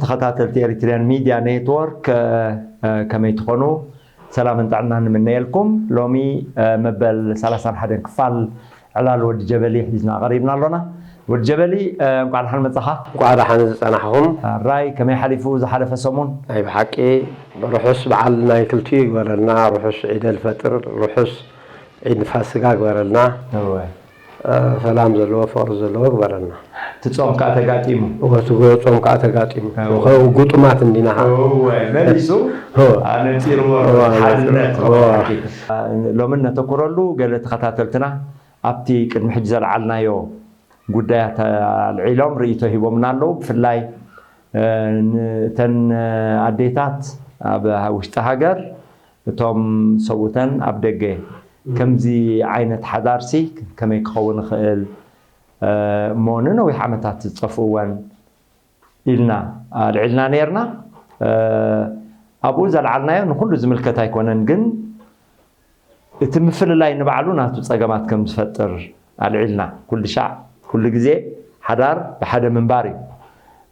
ተኸታተልቲ ኤሪትሪያን ሚድያ ኔትወርክ፣ እ፣ እ፣ ከመይ ትኾኑ? ሰላምን ጥዕናን ንምነየልኩም። ሎሚ፣ እ፣ መበል ሰላሳን ሓደን ክፋል ዕላል ወዲ ጀበሊ ሒዝና ቀሪብና ኣሎና። ወዲ ጀበሊ፣ እ፣ እንቋዕ ደሓን መጻኻ። እንቋዕ ደሓን ዝጸናሕኹም። ራይ፣ ከመይ ሓሊፉ ዝሓለፈ ሰሙን? ናይ ብሓቂ ርሑስ በዓል ናይ ክልቲኡ ይግበረልና። ርሑስ ዒደል ፈጥር፣ ርሑስ ዒድ ፋስጋ ግበረልና። እወ። እ፣ ሰላም ዘለዎ፣ ፍቕሪ ዘለዎ ግበረልና። እቲ ጾም ከኣ ተጋጢሙ። እወ፣ እቲ ጾም ከኣ ተጋጢሙ። እወ። እወ፣ ግጡማት እንዲና ኸዓ። እወ፣ መሊሱ እወ። ኣነጺርዎ እወ፣ ሓድነት። እወ። ሎሚ ነተኩረሉ ገለ ተኸታተልትና ኣብቲ ቅድሚ ሕጂ ዘልዓልናዮ ጉዳያት ኣልዒሎም ርእይቶ ሂቦምና ኣለዉ። ብፍላይ፣ እ፣ ንተን ኣዴታት ኣብ ውሽጢ ሃገር እቶም ሰብኡተን ኣብ ደገ ከምዚ ዓይነት ሓዳርሲ ከመይ ክኸውን ይኽእል፣ እ፣ እሞ ንነዊሕ ዓመታት ዝጠፍእወን ኢልና ኣልዒልና ነይርና። እ፣ ኣብኡ ዘልዓልናዮ ንኹሉ ዝምልከት ኣይኮነን፣ ግን እቲ ምፍልላይ ንባዕሉ ናቱ ጸገማት ከም ዝፈጥር ኣልዒልና። ኩሉ ሻዕ፣ ኩሉ ግዜ ሓዳር ብሓደ ምንባር እዩ።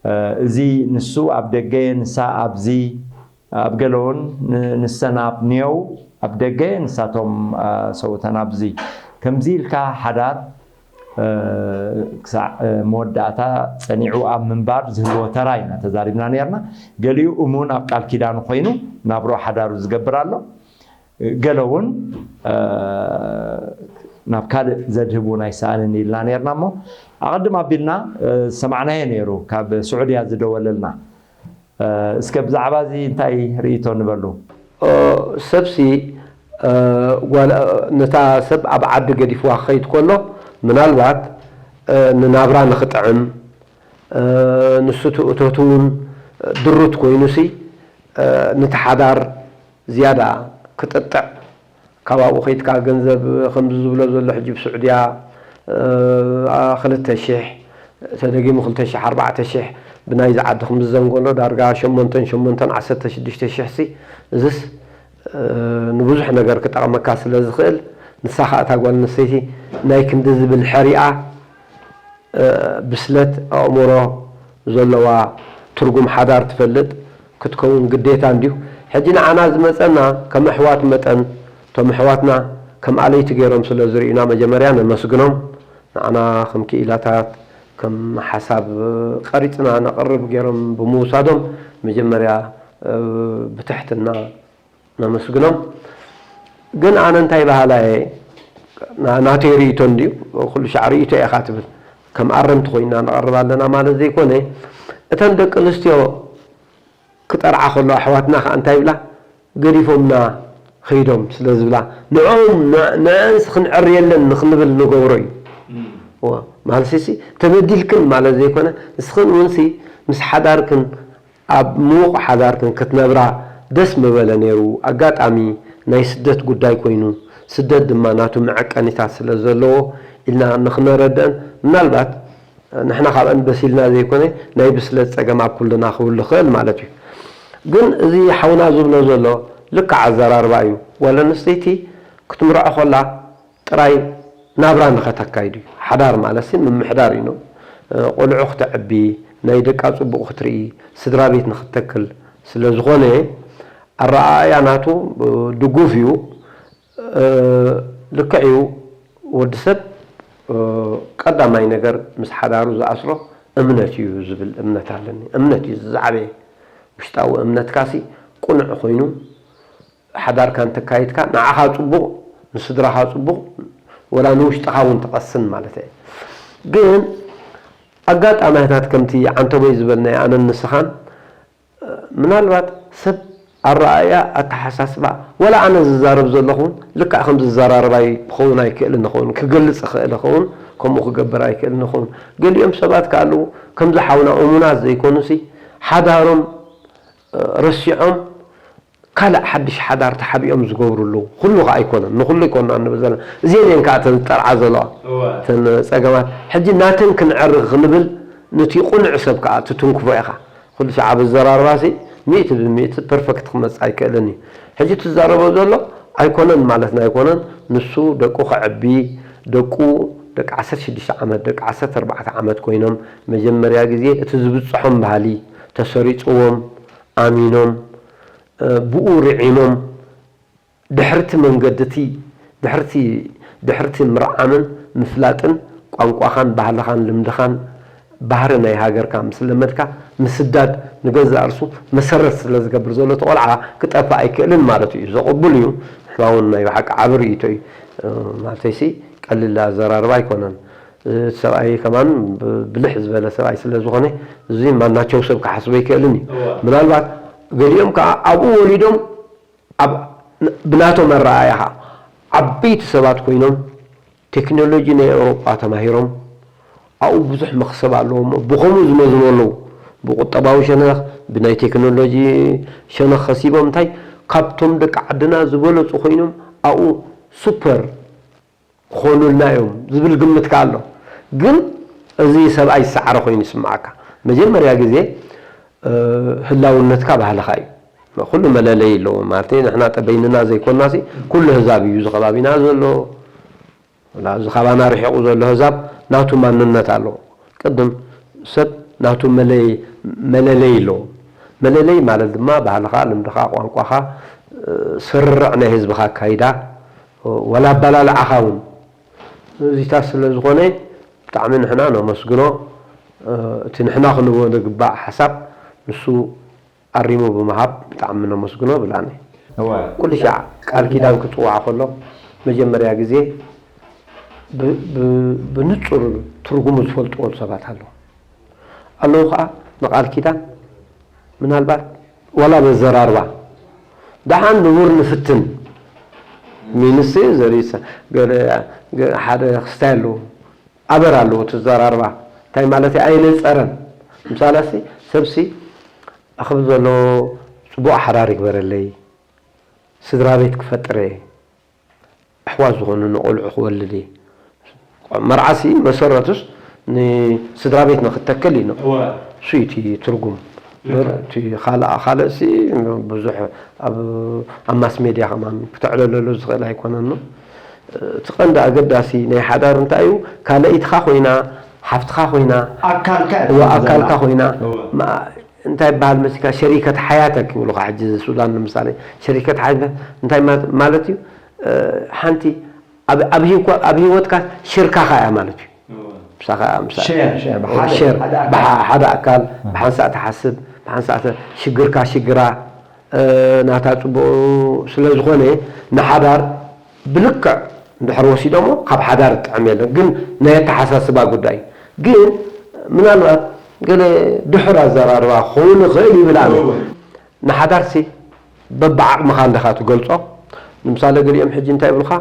እ፣ እዚ ንሱ ኣብ ደገ፣ ንሳ ኣብዚ፣ ኣብ ገለ እውን ን-፣ ንሰን ኣብ ኒዮው፣ ኣብ ደገ፣ ንሳቶም፣ እ፣ ሰብኡተን ኣብዚ። ከምዚ ኢልካ ሓዳር፣ እ፣ ክሳዕ፣ እ፣ መወዳእታ ጸኒዑ ኣብ ምንባር ዝህልዎ ተራ ኢና ተዛሪብና ነይርና። ገሊኡ እሙን ኣብ ቃል ኪዳኑ ኮይኑ ናብርኡ ሓዳሩ ዝገብር ኣሎ። ገለ እውን፣ እ፣ ናብ ካልእ ዘድህብ እውን ኣይሰኣንን ኢልና ነይርና እሞ፣ ኣቐድም ኣቢልና፣ እ፣ ዝሰማዕናዮ ነይሩ ካብ ስዑድያ ዝደወለልና። እ፣ እስከ ብዛዕባ እዚ እንታይ ርእይቶ ንበሉ? እ፣ ሰብሲ፣ እ፣ ጓል፣ ነታ ሰብ ኣብ ዓዲ ገዲፍዋ ክኸይድ ከሎ፣ ምናልባት፣ እ፣ ንናብራ ንኽጥዕም፣ እ፣ ንሱ እቲ እቶቱ እውን ድሩት ኮይኑሲ፣ እ፣ ነቲ ሓዳር ዝያዳ ክጥጥዕ፣ ካብ ኣብኡ ከይድካ ገንዘብ ከምዚ ዝብሎ ዘሎ ሕጂ ብስዑድያ፣ እ፣ አ፣ ክልተ ሽሕ፣ ተደጊሙ ክልተ ሽሕ፣ ኣርባዕተ ሽሕ፣ ብናይዚ ዓዲ ክምዘን ከሎ ዳርጋ ሸሞንተን ሸሞንተን፣ ዓሰርተ ሽዱሽተ ሽሕ ሲ፣ እዝስ፣ እ፣ ንብዙሕ ነገር ክጠቕመካ ስለ ዝኽእል፣ ንሳ ኸኣ እታ ጓል ኣንስተይቲ ናይ ክንዲ ዝብል ሕሪኣ፣ እ፣ ብስለት ኣእምሮ ዘለዋ፣ ትርጉም ሓዳር ትፈልጥ ክትከውን ግዴታ እንድዩ። ሕጂ ንዓና ዝመጸና ከም ኣሕዋት መጠን፣ እቶም ኣሕዋትና ከም ኣለይቲ ገይሮም ስለ ዝርእዩና መጀመርያ ነመስግኖም። ንዓና ከም ክኢላታት፣ ከም ሓሳብ ቀሪጽና ነቕርብ ገይሮም ብምውሳዶም መጀመርያ፣ እ፣ ብትሕትና ነመስግኖም። ግን ኣነ እንታይ በሃላይ እየ፣ ና-፣ ናተይ ርእይቶ እንድዩ፣ ኩሉ ሻዕ ርእይቶ ኢኻ ትብል። ከም ኣረምቲ ኮይና ንቐርብ ኣለና ማለት ዘይኮነ፣ እተን ደቂ ኣንስትዮ ክጠርዓ ከሎ ኣሕዋትና ከኣ እንታይ ይብላ? ገዲፎምና ኸይዶም ስለ ዝብላ፣ ንዕኦም፣ ን-፣ ንዐንስ ክንዕርየለን ንኽንብል ንገብሮ እዩ። እም። እወ፣ ማለትሲ ተበዲልክን ማለት ዘይኮነ፣ ንስኽን እውንሲ ምስ ሓዳርክን ኣብ ምዉቕ ሓዳርክን ክትነብራ ደስ ምበለ ነይሩ። ኣጋጣሚ ናይ ስደት ጉዳይ ኮይኑ፣ ስደት ድማ ናቱ መዐቀኒታት ስለ ዘለዎ ኢልና ንኽነረድአን፣ ምናልባት ንሕና ካብአን በሲልና ዘይኮነ፣ ናይ ብስለት ጸገም ኣብ ኩልና ክህሉ ይኽእል ማለት እዩ። ግን እዚ ሓውና ዝብሎ ዘሎ ልክዕ ኣዘራርባ እዩ። ጓል ኣንስተይቲ ክትምርዖ ከላ ጥራይ ናብራ ንኸተካይድ እዩ። ሓዳር ማለትሲ ምምሕዳር እዩ። ቆልዑ ክተዕቢ፣ ናይ ደቃ ጽቡቕ ክትርኢ፣ ስድራ ቤት ንኽትተክል ስለ ዝኾነ፣ ኣረኣእያ ናቱ ድጉፍ እዩ። እ፣ ልክዕ እዩ። ወዲ ሰብ፣ እ፣ ቀዳማይ ነገር ምስ ሓዳሩ ዝኣስሮ እምነት እዩ ዝብል እምነት ኣለኒ። እምነት እዩ ዝዓበየ። ውሽጣዊ እምነትካሲ ቅኑዕ ኮይኑ፣ ሓዳርካ እንተካይድካ፣ ንዓኻ ጽቡቕ፣ ንስድራኻ ጽቡቕ፣ ወላ ንውሽጥኻ እውን ትቐስን ማለት እየ። ግን ኣጋጣሚታት ከምቲ ዓንተቦይ ዝበልናዮ ኣነን ንስኻን፣ ምናልባት ሰብ ኣረኣእያ፣ ኣተሓሳስባ፣ ወላ ኣነ ዝዛረብ ዘለኹ እውን ልክዕ ከም ዝዘራረባይ ክኸውን ኣይክእልን ይኸውን፣ ክገልጽ እኽእል ይኸውን፣ ከምኡ ክገብር ኣይክእልን ይኸውን። ገሊኦም ሰባት ከ ኣለዉ፣ ከምዚ ሓውና እሙናት ዘይኮኑሲ፣ ሓዳሮም፣ እ፣ ረሲዖም፣ ካልእ ሓድሽ ሓዳር ተሓቢኦም ዝገብሩ ኣለዉ። ኩሉ ከኣ ኣይኮነን፣ ንኹሉ ኣይኮንና ንብል ዘለና። እዚአን እየን ከኣ እተን ዝጠርዓ ዘለዋ፣ እወ። እተን ጸገማት። ሕጂ ናተን ክንዕሪ ክንብል፣ ነቲ ቅኑዕ ሰብ ከኣ ትትንክፎ ኢኻ። ኩሉ ሻዕ ኣብ ኣዘራርባሲ ሚእቲ ብሚእቲ ፐርፈክት ክመጽእ ኣይክእልን እዩ። ሕጂ ትዛረቦ ዘሎ ኣይኮነን ማለትና ኣይኮነን። ንሱ ደቁ ከዕቢ፣ ደቁ ደቂ ዓሰርተ ሽዱሽተ ዓመት፣ ደቂ ዓሰርተ ኣርባዕተ ዓመት ኮይኖም መጀመርያ ግዜ እቲ ዝብጽሖም ባህሊ፣ እቲ ተሰሪጽዎም ኣሚኖም ብኡ ርዒሞም ድሕርቲ መንገድቲ ድሕርቲ ድሕርቲ ምርዓምን ምፍላጥን ቋንቋኻን ባህልኻን ልምድኻን ባህሪ ናይ ሃገርካ ምስ ለመድካ ምስዳድ ንገዛእ ርእሱ መሰረት ስለ ዝገብር ዘሎ እቲ ቆልዓ ክጠፍእ ኣይክእልን ማለት እዩ። ዘቕቡል እዩ። ንሕና እውን ናይ ብሓቂ ዓቢ ርእይቶ እዩ። ማለተይሲ ቀሊል ኣዘራርባ ኣይኮነን። እቲ ሰብኣይ ከማን ብልሕ ዝበለ ሰብኣይ ስለ ዝኾነ እዚ ማናቸው ሰብ ክሓስቦ ኣይክእልን እዩ። ምናልባት ገሊኦም ከዓ ኣብኡ ወሊዶም ኣብ ብናቶም ኣረኣእያ ከዓ ዓበይቲ ሰባት ኮይኖም ቴክኖሎጂ ናይ ኤውሮጳ ተማሂሮም ኣብኡ ብዙሕ መኽሰብ ኣለዎም። ብኸምኡ ዝመዝኑ ኣለዉ። ብቁጠባዊ ሸነኽ፣ ብናይ ቴክኖሎጂ ሸነኽ ከሲቦም እንታይ ካብቶም ደቂ ዓድና ዝበለጹ ኮይኖም ኣብኡ ሱፐር ክኾኑልና እዮም ዝብል ግምት ከኣ ኣሎ። ግን እዚ ሰብኣይ ዝሰዓረ ኮይኑ ይስምዓካ። መጀመርያ ግዜ ህላውነትካ ባህልኻ እዩ። ኩሉ መለለይ ኣለዎ ማለት ንሕና ጠበይንና ዘይኮናሲ ኩሉ ህዛብ እዩ እዚ ከባቢና ዘሎ። እዚ ካባና ርሒቑ ዘሎ ህዛብ ናቱ ማንነት ኣለዎ። ቅድም ሰብ ናቱ መለለይ ኣለዎ። መለለይ ማለት ድማ ባህልኻ፣ ልምድኻ፣ ቋንቋኻ፣ ስርርዕ ናይ ህዝብኻ ኣካይዳ፣ ወላ ኣባላልዓኻ እውን እዚታት ስለ ዝኾነ ብጣዕሚ ንሕና ነመስግኖ። እቲ ንሕና ክንቦ ንግባእ ሓሳብ ንሱ ኣሪሙ ብምሃብ ብጣዕሚ ነመስግኖ ብላኒ። ኩሉ ሻዕ ቃል ኪዳን ክፅዋዕ ከሎ መጀመርያ ግዜ ብንፁር ትርጉሙ ዝፈልጥዎ ሰባት ኣለዉ ኣለዉ ከዓ ንቃል ኪዳን ምናልባት ዋላ በዘራርባ ደሓን ንቡር ንፍትን ሚንስ ዘሪሰ ሓደ ክስታይ ኣለዉ ኣበር ኣለዎ ትዘራርባ እንታይ ማለት ኣይነፀረን። ምሳሌ ሰብሲ ኣኽብ ዘሎ ፅቡቕ ሓዳር ይግበረለይ፣ ስድራ ቤት ክፈጥረ፣ ኣሕዋት ዝኾኑ ንቆልዑ ክወልድ፣ መርዓሲ መሰረቱስ ንስድራ ቤት ንክተክል እዩ። እሱ እቲ ትርጉም እቲ ካልእ ካልእሲ ብዙሕ ኣብ ኣብ ማስ ሜድያ ከማን ክተዕለለሉ ዝኽእል ኣይኮነን። እቲ ቀንዲ ኣገዳሲ ናይ ሓዳር እንታይ እዩ? ካልኣይትኻ ኮይና፣ ሓፍትኻ ኮይና፣ ኣካልካ እዋ፣ ኣካልካ ኮይና፣ እዋ። ማ-፣ እንታይ ይበሃል መሲልካ? ሸሪከት ሓያተክ ይብሉኻ። ሕጂ ሱዳን ንምሳሌ ሸሪከት ሓያተክ እንታይ ማ-፣ ማለት እዩ? እ፣ ሓንቲ ኣብ፣ ኣብ ህይኮ-፣ ኣብ ህይወትካ ሽርካኻ እያ ማለት እዩ። እዋ። ምሳኻ፣ ምሳ-፣ ሼር፣ ሼር፣ ብሓደ፣ ሼር፣ ሓደ ኣካል። ብሓ-፣ ሓደ ኣካል፣ እዋ። ብሓንሳእ ትሓስብ፣ ብሓንሳእ ተ-፣ ሽግርካ ሽግራ፣ እ፣ ናታ ጽቡቕ ስለ ዝኾነ ንሓዳር ብልክዕ እንድሕር ወሲዶሞ ካብ ሓዳር ጥዕም የለን። ግን ናይ ኣተሓሳስባ ጉዳይ እዩ። ግን ምናልባት ገለ ድሑር ኣዘራርባ ክኸውን ይኽእል ይብል ኣነ። እወ። ንሓዳርሲ በብዓቕምኻ እንዲኻ ትገልጾ። ንምሳሌ ገሊኦም ሕጂ እንታይ ይብሉኻ?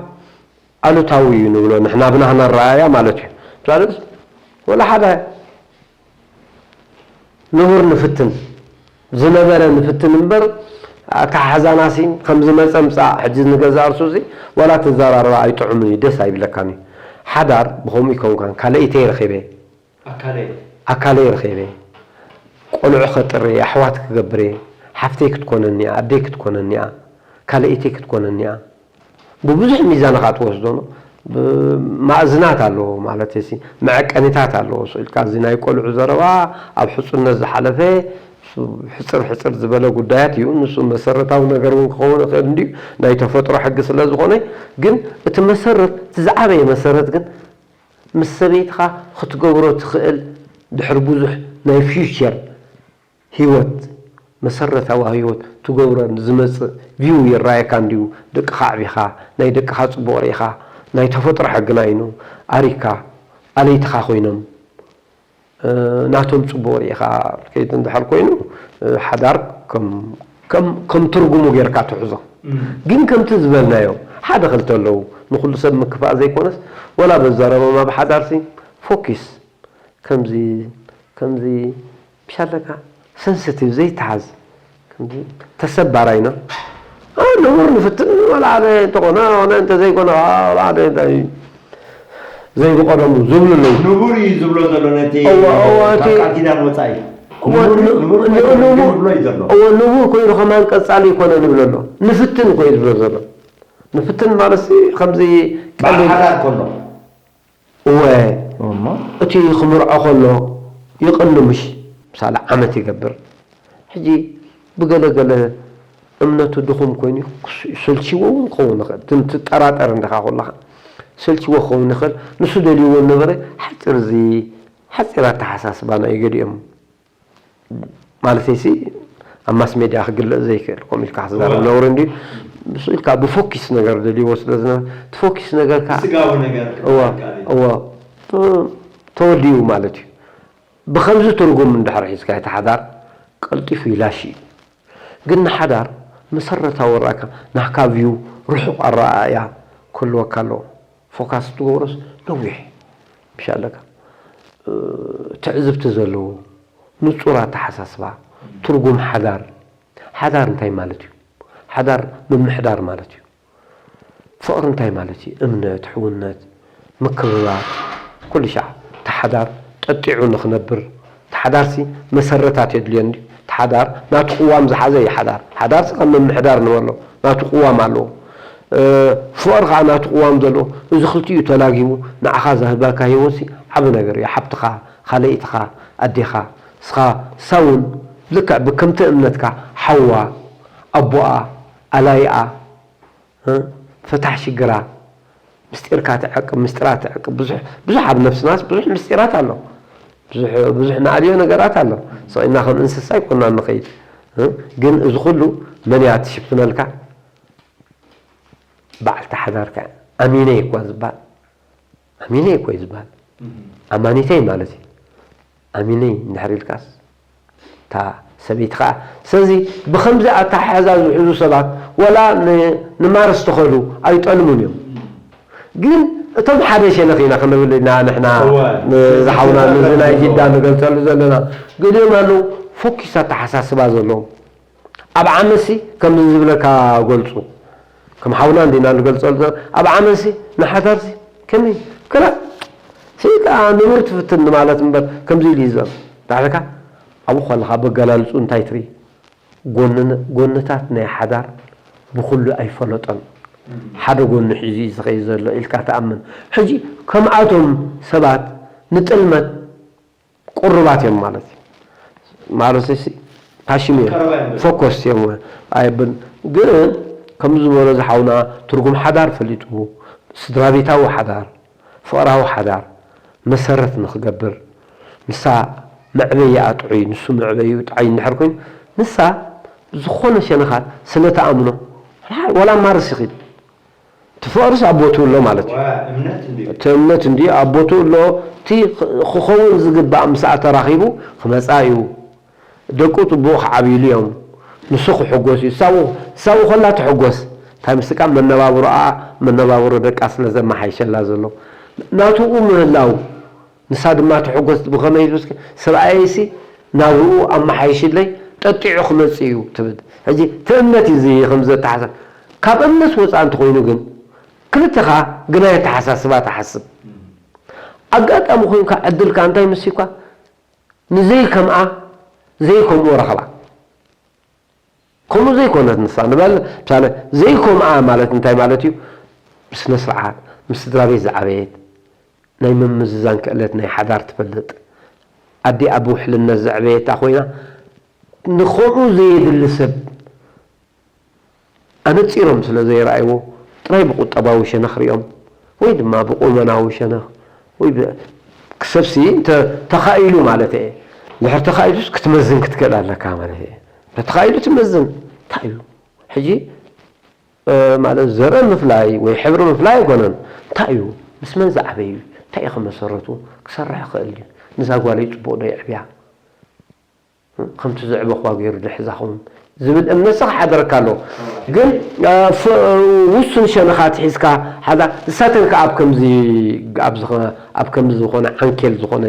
ኣሉታዊ እዩ ንብሎ ንሕና ብናህና ኣረኣእያ ማለት እዩ። ምሳሌ ወላ ሓደ ንቡር ንፍትን፣ ዝነበረ ንፍትን እምበር፣ ኣተሓሕዛናሲ ከም ዝመጸ ምጻእ፣ ሕጂ ንገዛእ ርእሱሲ ዋላ እቲ ኣዘራርባ ኣይጥዑምን እዩ፣ ደስ ኣይብለካን እዩ። ሓዳር ብኸምኡ ኣይኮንካን፣ ካልኣይተይ ረኺበ፣ ኣካለይ። ኣካለይ ረኺበ፣ ቆልዑ ከጥሪ፣ ኣሕዋት ክገብር እየ፣ ሓፍተይ ክትኮነኒ እያ፣ ኣደይ ክትኮነኒ እያ፣ ካልኣይተይ ክትኮነኒ እያ። ብብዙሕ ሚዛን ኢኻ ትወስዶ። ብ-፣ ማእዝናት ኣለዎ ማለት እዚ፣ መዐቀኒታት ኣለዎ። ስኢልካ እዚ ናይ ቆልዑ ዘረባ ኣብ ሕጹነት ዝሓለፈ፣ ሕጽር ሕጽር ዝበለ ጉዳያት እዩ። ንሱ መሰረታዊ ነገር እውን ክኸውን ይኽእል እንድዩ፣ ናይ ተፈጥሮ ሕጊ ስለ ዝኾነ። ግን እቲ መሰረት፣ እቲ ዝዓበየ መሰረት ግን ምስ ሰበይትኻ ክትገብሮ ትኽእል ድሕሪ ብዙሕ ናይ ፊውቸር ህይወት፣ መሰረታዊ ህይወት ትገብሮ ዝመጽእ ቪው ይረኣየካ እንድዩ። ደቅኻ ኣዕቢኻ፣ ናይ ደቅኻ ጽቡቕ ርኢኻ፣ ናይ ተፈጥሮ ሕግና ኢኑ ኣሪካ፣ ኣለይትኻ ኮይኖም፣ እ፣ ናቶም ጽቡቕ ርኢኻ ትከይድ እንድሕር ኮይኑ፣ እ፣ ሓዳር ከም፣ ከም፣ ከም ትርጉሙ ጌርካ ትሕዞ። እም። ግን ከምቲ ዝበልናዮ፣ ሓደ ክልተ ኣለዉ። ንኹሉ ሰብ ምክፋእ ዘይኮነስ፣ ወላ በዛረቦም ኣብ ሓዳርሲ ፎኪስ ከምዚ፣ ከምዚ፣ ብሻለካ ሰንስቲቭ ዘይተሓዝ፣ ከምዚ ተሰባራይና። አ፣ ንቡር ንፍትን፣ ወላ ሓደ እንተኾነ፣ ኾነ እንተዘይኮነ፣ አ፣ ወላ ሓደ እንታይ ዘይብቐደሙ ዝብሉ ኣለዉ። ንቡር እዩ ዝብሎ ዘሎ ነቲ እወ፣ እወ፣ ካብ እቲ ቃል ኪዳን ወጻኢ። እወ፣ ንቡር፣ ን-፣ ንቡር ን-፣ ኮይኑ ንቡር፣ ዝብሎ እዩ ዘሎ። እወ፣ ንቡር ኮይኑ ከማን ቀጻሊ ይኮነ ንብሎ ኣሎ። ንፍትን እኮ እዩ ዝብሎ ዘሎ። ንፍትን ማለትሲ ከምዚ በዓል ቀሊል ሓዳር ከሎ። እወ፣ እሞ? እቲ ክምርዖ ከሎ ይቕንምሽ፣ ምሳሌ ዓመት ይገብር። ሕጂ ብገለ ገለ እምነቱ ድኹም ኮይኑ ክስ-፣ ሰልችዎ እውን ክኸውን ይኽእል። ትም-፣ ትጠራጠር እንዲኻ ኩለኻ። ሰልችዎ ክኸውን ይኽእል። ንሱ ደልይዎ ነበረ ሓፂር እዚ፣ ሓፂር ኣተሓሳስባ ናይ ገሊኦም። ማለተይሲ ኣብ ማስ ሜድያ ክግለጽ ዘይክእል፣ ከምኡ ኢልካ ክትዛረብ እዋ። ነውሪ እንድዩ። ንሱ ኢልካ ብፎኪስ ነገር ደልይዎ ስለ ዝነበረ፣ እቲ ፎኪስ ነገርካ ስጋዊ ነገር እዋ፣ ክበሃል እዋ። ተ-፣ ተወዲኡ ማለት እዩ። ብኸምዚ ትርጉም እንድሕር ሒዝካ እቲ ሓዳር ቀልጢፉ ይላሽ እዩ። ግን ንሓዳር መሰረታዊ ራእካ ናህካ ቪው ርሑቕ ኣረኣእያ ክህልወካ ኣለዎ። ፎካስ ትገብሮስ ነዊሕ ምሽ ኣለካ። እ፣ ትዕዝብቲ ዘለዎ ንጹር ኣተሓሳስባ፣ ትርጉም ሓዳር። ሓዳር እንታይ ማለት እዩ? ሓዳር ምምሕዳር ማለት እዩ። ፍቕሪ እንታይ ማለት እዩ? እምነት፣ ሕውነት፣ ምክብባር፣ ኩሉ ሻዕ እቲ ሓዳር ጠጢዑ ንኽነብር፣ እቲ ሓዳርሲ መሰረታት የድልዮ እንድዩ። እቲ ሓዳር ናቱ ቅዋም ዝሓዘ እዩ። ሓዳር፣ ሓዳርሲ ከም ምምሕዳር ንበሎ፣ ናቱ ቅዋም ኣለዎ። እ፣ ፍቕሪ ከዓ ናቱ ቅዋም ዘለዎ፣ እዚ ክልቲኡ ተላጊቡ ንዓኻ ዝህበካ ህይወትሲ ዓቢ ነገር እዩ። ሓብትኻ፣ ካልኣይትኻ፣ ኣዴኻ፣ ንስኻ፣ ንሳ እውን ልክዕ ብከምቲ እምነትካ ሓዋ፣ ኣቦኣ፣ ኣላይኣ፣ እ፣ ፈታሕ ሽግራ፣ ምስጢርካ ትዕቅብ፣ ምስጢራት ትዕቅብ። ብዙሕ፣ ብዙሕ ኣብ ነፍስናስ ብዙሕ ምስጢራት ኣሎ። ብዙሕ፣ ብዙሕ ንኣልዮ ነገራት ኣሎ። ስቕ ኢልና ከም እንስሳ ኣይኮናን ንኸይድ። እ፣ ግን እዚ ኩሉ መን እያ ትሽፍነልካ? በዓልቲ ሓዳርካ። ኣሚነይ እኳ ዝበሃል። ኣሚነይ እኮ እዩ ዝበሃል። እም። ኣማኒተይ ማለት እዩ። ኣሚነይ እንድሕር ኢልካስ፣ እታ ሰበይቲ ኸዓ። ስለዚ ብኸምዚ ኣተሓሕዛ ዝሕዙ ሰባት፣ ወላ ን-፣ ንማርስ ተኸዱ ኣይጠልሙን እዮም። እም። ግን እቶም ሓደ ሸነኽ ኢና ክንብል ኢና ንሕና እወ። ን-፣ ዝሓውና ስለዚ ነዚ ናይ ጅዳ ንገልጸሉ ዘለና። ገሊኦም ኣለዉ፣ ፎኪስ ኣተሓሳስባ ዘለዎም። ኣብ ዓመትሲ ከምዚ ዝብለካ ገልጹ። ከም ሓውና እንዲና ንገልጸሉ ዘለና። ኣብ ዓመትሲ ንሓዳርሲ ከመይ? ክላ-፣ ስኢልካ ንቡር ትፍትን ማለት እምበር ከምዚ ኢሉ እዩ ዝዛረብ። ዳሕረካ ኣብኡ ከለኻ በገላልጹ እንታይ ትርኢ? ጎንን-፣ ጎንታት ናይ ሓዳር ብኹሉ ኣይፈለጦን። ሓደ ጎኒ ሒዙ እዩ ዝኸይድ ዘሎ ኢልካ ትኣምን። ሕጂ ከምኣቶም ሰባት ንጥልመት ቅሩባት እዮም ማለት እዩ። ማለት ሲ ፓሽን እዮም፣ ቀረባ እዮም። ፎከስ እዮም ኣይብን። ግን ከም ዝበሎ ዝሓውና ትርጉም ሓዳር ፈሊጡ፣ ስድራ ቤታዊ ሓዳር፣ ፍቕራዊ ሓዳር መሰረት ንኽገብር፣ ንሳ መዕበይኣ ጥዑይ፣ ንሱ መዕበይኡ ጥዓይ እንድሕር ኮይኑ፣ ንሳ ዝኾነ ሸነኻት ስለ ተኣምኖ፣ ወላ ማርስ ይኺድ። እቲ ፍቕርስ ኣብ ቦትኡ ኣሎ ማለት እዩ። ዋ፣ እምነት እንድዩ። እቲ እምነት እንድዩ ኣብ ቦትኡ ኣሎ። እቲ ኽ-፣ ክኸውን ዝግባእ ምስኣ ተራኺቡ ክመጻ እዩ። ደቁ ጽቡቕ ክዓብይሉ እዮም። ንሱ ክሕጎስ እዩ። እሳው-፣ እሳው ከላ ትሕጎስ። እንታይ ምስቃ መነባብሮኣ፣ መነባብሮ ደቃ ስለ ዘመሓይሸላ ዘሎ። ናትኡ ምህላው ንሳ ድማ ትሕጎስ። ብኸመይ ኢሉ እስኪ፣ "ሰብኣየይሲ ናብርኡ ኣመሓይሽለይ ጠጢዑ ክመጽእ እዩ" ትብል። ሕጂ እቲ እምነት እዩ እዚ ከም ዘተሓሳስብ። ካብ እምነት ወጻኢ እንተኾይኑ ግን፣ ክልተኻ ግናይ ኣተሓሳስባ ትሓስብ። ኣጋጣሚ ኮይንካ ዕድልካ እንታይ መሲኳ፣ ንዘይከምኣ ዘይከምኡ ረኸባ። ከምኡ ዘይኮነት ንሳ ንበል፣ ምሳሌ ዘይኮምኣ ማለት እንታይ ማለት እዩ? ብስነ ስርዓት፣ ምስ ስድራ ቤት ዝዓበየት፣ ናይ ምምዝዛን ክእለት ናይ ሓዳር ትፈልጥ፣ ኣዲኣ ብውሕልነት ዘዕበየታ ኮይና፣ ንኸምኡ ዘየድሊ ሰብ ኣነጺሮም ስለ ዘይረኣይዎ፣ ጥራይ ብቁጠባዊ ሸነኽ ሪኦም፣ ወይ ድማ ብቁመናዊ ሸነኽ፣ ወይ ብ-፣ ክሰብሲ እንተ ተኻኢሉ ማለት እየ። እንድሕር ተኻኢሉስ ክትመዝን ክትክእል ኣለካ ማለት እየ። እንተ ተኻኢሉ ትመዝን። እንታይ እዩ? ሕጂ፣ እ፣ ማለት ዘርኢ ምፍላይ ወይ ሕብሪ ምፍላይ ኣይኮነን። እንታይ እዩ? ምስ መን ዝዓበዩ? እንታይ እዩ ክመሰረቱ? ክሰርሕ ይኽእል ድዩ? ንዛ ጓለይ ጽቡቕ ዶ የዕብያ? ከምቲ ዘዕበኽዋ ገይሩ ዶ ሒዛ ኸውን ዝብል እምነት ስኻ ሓደረካ ኣለዎ። ግን፣ እ፣ ፍ-፣ ውሱን ሸነኻት ሒዝካ ሓዳ፣ ንሳተን ከኣ ኣብ ከምዚ፣ ኣብ ዝኸ-፣ ኣብ ከምዚ ዝኾነ ዓንኬል ዝኾነ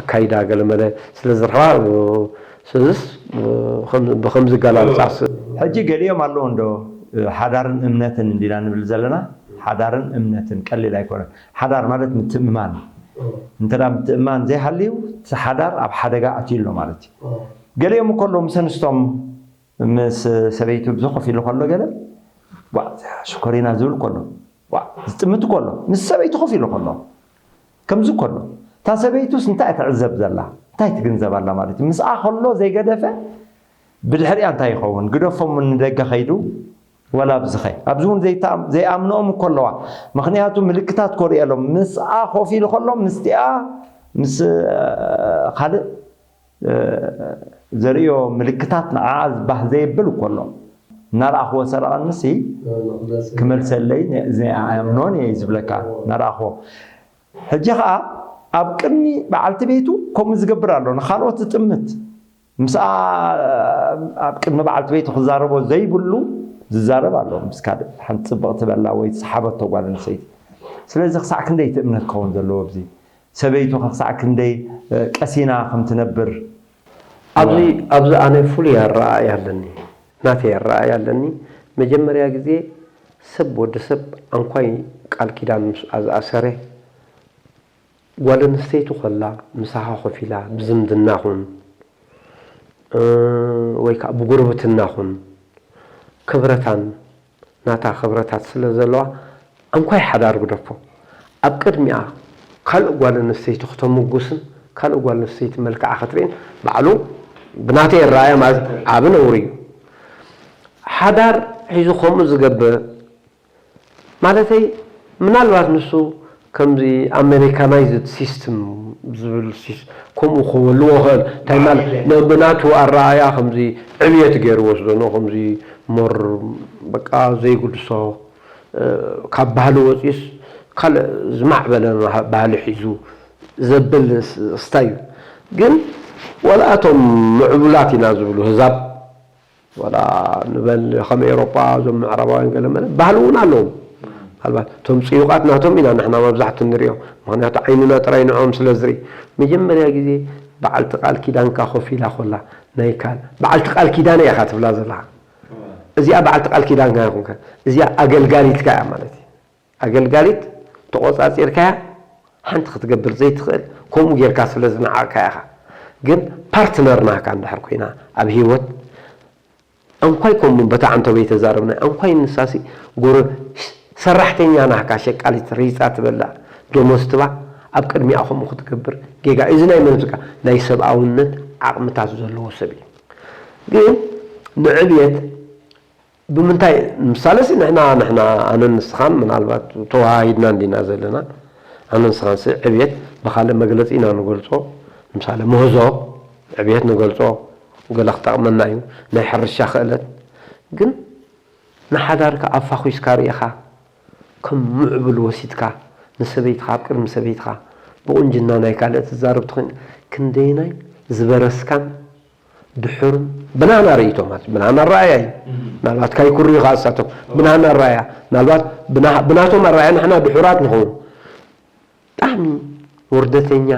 ኣካይዳ ገለመለ ስለ ዝረኽባ፣ እ፣ ስለዝስ፣ እ፣ ከም-፣ ብኸምዚ ገላልጻስ። ሕጂ ገሊኦም ኣለዉ እንዶ፣ እ፣ ሓዳርን እምነትን እንዲና ንብል ዘለና፣ ሓዳርን እምነትን ቀሊል ኣይኮነን። ሓዳር ማለት ምትእምማን። እንተ ደኣ ምትእምማን ዘይሃልዩ፣ እቲ ሓዳር ኣብ ሓደጋ ኣትዩ ኣሎ ማለት እዩ። ገሊኦም እኮ ኣለዉ ምስ ኣንስቶም፣ ምስ ሰበይቱ ብዙ ኮፍ ኢሉ ከሎ ገለ፣ "ዋእ፣ እዚኣ ሽኮሪና" ዝብል ከሎ፣ ዋእ፣ ዝጥምት ከሎ፣ ምስ ሰበይቱ ኮፍ ኢሉ ከሎ፣ ከምዚ ከሎ፣ እታ ሰበይቱስ እንታይ ትዕዘብ ዘላ? እንታይ ትግንዘብ ኣላ ማለት እዩ? ምስኣ ከሎ ዘይገደፈ፣ ብድሕሪኣ እንታይ ይኸውን? ግደፎም ንደገ ከይዱ፣ ወላ ኣብዚ ኸ? ኣብዚ እውን ዘይተኣም-፣ ዘይኣምንኦም እኮ ኣለዋ። ምኽንያቱ ምልክታት ኮርእየሎም። ምስኣ ኮፍ ኢሉ ከሎ፣ ምስቲኣ፣ ምስ፣ እ፣ ካልእ፣ እ፣ ዘርእዮ ምልክታት ንዓኣ ዝባህ ዘየብል እኮ ኣሎ። እናረኣኽዎ ሰረቐንሲ፣ እ፣ ንኽመልስ ክመልሰለይ ነ-፣ ዘይኣምኖን እየ ዝብለካ። እዎ። እናረኣኽዎ። ሕጂ ኸኣ ኣብ ቅድሚ በዓልቲ ቤቱ ከምኡ ዝገብር ኣሎ። ንኻልኦት ዝጥምት። ምስኣ ኣብ ቅድሚ በዓልቲ ቤቱ ክዛረቦ ዘይብሉ ዝዛረብ ኣሎ። ምስ ካልእ ሓንቲ ጽብቕቲ በላ ወይ ዝሰሓበቶ ጓል ኣንስተይቲ። ስለዚ ክሳዕ ክንደይ እቲ እምነት ክኸውን ዘለዎ ኣብዚ? ሰበይቱ ክሳዕ ክንደይ፣ እ፣ ቀሲና ከም ትነብር? ኣብዚ፣ ኣብዚ ኣነ ፍሉይ ኣረኣእያ ኣለኒ። ናተይ ኣረኣእያ ኣለኒ። መጀመርያ ግዜ ሰብ፣ ወዲ ሰብ ኣንኳይ ቃል ኪዳን ምስኣ ዝኣሰረ፣ ጓል ኣንስተይቲ ኮላ ምሳኻ ኮፍ ኢላ ብዝምድና ኹን፣ እ፣ ወይ ከኣ ብጉርብትና ኹን፣ ክብረታን ናታ ክብረታት ስለ ዘለዋ፣ ኣንኳይ ሓዳር ግደፎ። ኣብ ቅድሚኣ ካልእ ጓል ኣንስተይቲ ክተምጉስን ካልእ ጓል ኣንስተይቲ መልክዓ ክትርእን ባዕሉ ብናተይ ኣረኣእያ ማለት ዓቢ ነውሪ እዩ። ሓዳር ሒዙ ከምኡ ዝገብር ማለተይ፣ ምናልባት ንሱ ከምዚ ኣሜሪካናይዝድ ሲስተም ዝብል ሲስ-፣ ከምኡ ክህልዎ ይኽእል። እንታይ ማለት፣ ን-፣ ብናቱ ኣረኣእያ ከምዚ ዕብየት ገይሩ ወስዶ ነው፣ ከምዚ ሞር በቃ ዘይግድሶ፣ እ፣ ካብ ባህሊ ወፂኡስ ካልእ ዝማዕበለ ማህ-፣ ባህሊ ሒዙ ዘብል ስ-፣ ስታይ እዩ። ግን ዋላ እቶም ምዕቡላት ኢና ዝብሉ ህዛብ፣ ዋላ ንበል ከም ኤውሮጳ፣ እዞም ምዕራባውያን ገለ መለ ባህሊ እውን ኣለዎም። ምናልባት እቶም ጽዩቓት ናቶም ኢና ንሕና መብዛሕቱ ንሪኦ። ምኽንያቱ ዓይንና ጥራይ ንዕኦም ስለ ዝርኢ። መጀመርያ ግዜ በዓልቲ ቃል ኪዳንካ ኮፍ ኢላ ኮላ፣ ናይ ካል-፣ በዓልቲ ቃል ኪዳነይ ኢኻ ትብላ ዘለኻ። እዚኣ በዓልቲ ቃል ኪዳንካ ኣይኮንካን። እዚኣ ኣገልጋሊትካ እያ ማለት እዩ። ኣገልጋሊት ተቖጻጺርካያ ሓንቲ ክትገብር ዘይትኽእል፣ ከምኡ ጌርካ ስለ ዝነዓቕካ ኢኻ። ግን ፓርትነር ናህካ እንድሕር ኮይና ኣብ ህይወት፣ ኣንኳይ ከምኡ በታ ዓንተበይ ተዛረብና፣ ኣንኳይ ንሳሲ ጎረ-፣ ሰራሕተኛ ናህካ፣ ሸቃሊት፣ ሪጻ ትበልዕ፣ ደሞዝ ትባ፣ ኣብ ቅድሚኣ ከምኡ ክትገብር ጌጋ። እዚ ናይ መን ዝካ-? ናይ ሰብኣውነት ዓቕምታት ዘለዎ ሰብ እዩ። ግን ንዕብየት ብምንታይ? ምሳሌ ሲ ንሕና፣ ንሕና ኣነን ንስኻን ምናልባት ተወሃሂድና እንዲና ዘለና። ኣነን ንስኻን ሲ ዕብየት ብኻልእ መግለጺ ኢና ንገልጾ። ምሳሌ ምህዞ ዕብየት ንገልጾ፣ ገለ ክጠቕመና እዩ፣ ናይ ሕርሻ ክእለት። ግን ንሓዳርካ ኣፋኹስካ ርኢኻ፣ ከም ምዕቡል ወሲድካ፣ ንሰበይትኻ፣ ኣብ ቅድሚ ሰበይትኻ ብቑንጅና ናይ ካልእ ትዛረብ ተኾይን፣ ክንደየናይ ዝበረስካን ድሑርን ብናና ርእይቶ ማለት፣ ብናና ኣረኣእያ እዩ። እም። ምናልባት ካይኩርዩ ከኣ እሳቶም ብናና ኣረኣእያ፣ ምናልባት ብና-፣ ብናቶም ኣረኣእያ ንሕና ድሑራት ንኸውን። ብጣዕሚ ውርደተኛ፣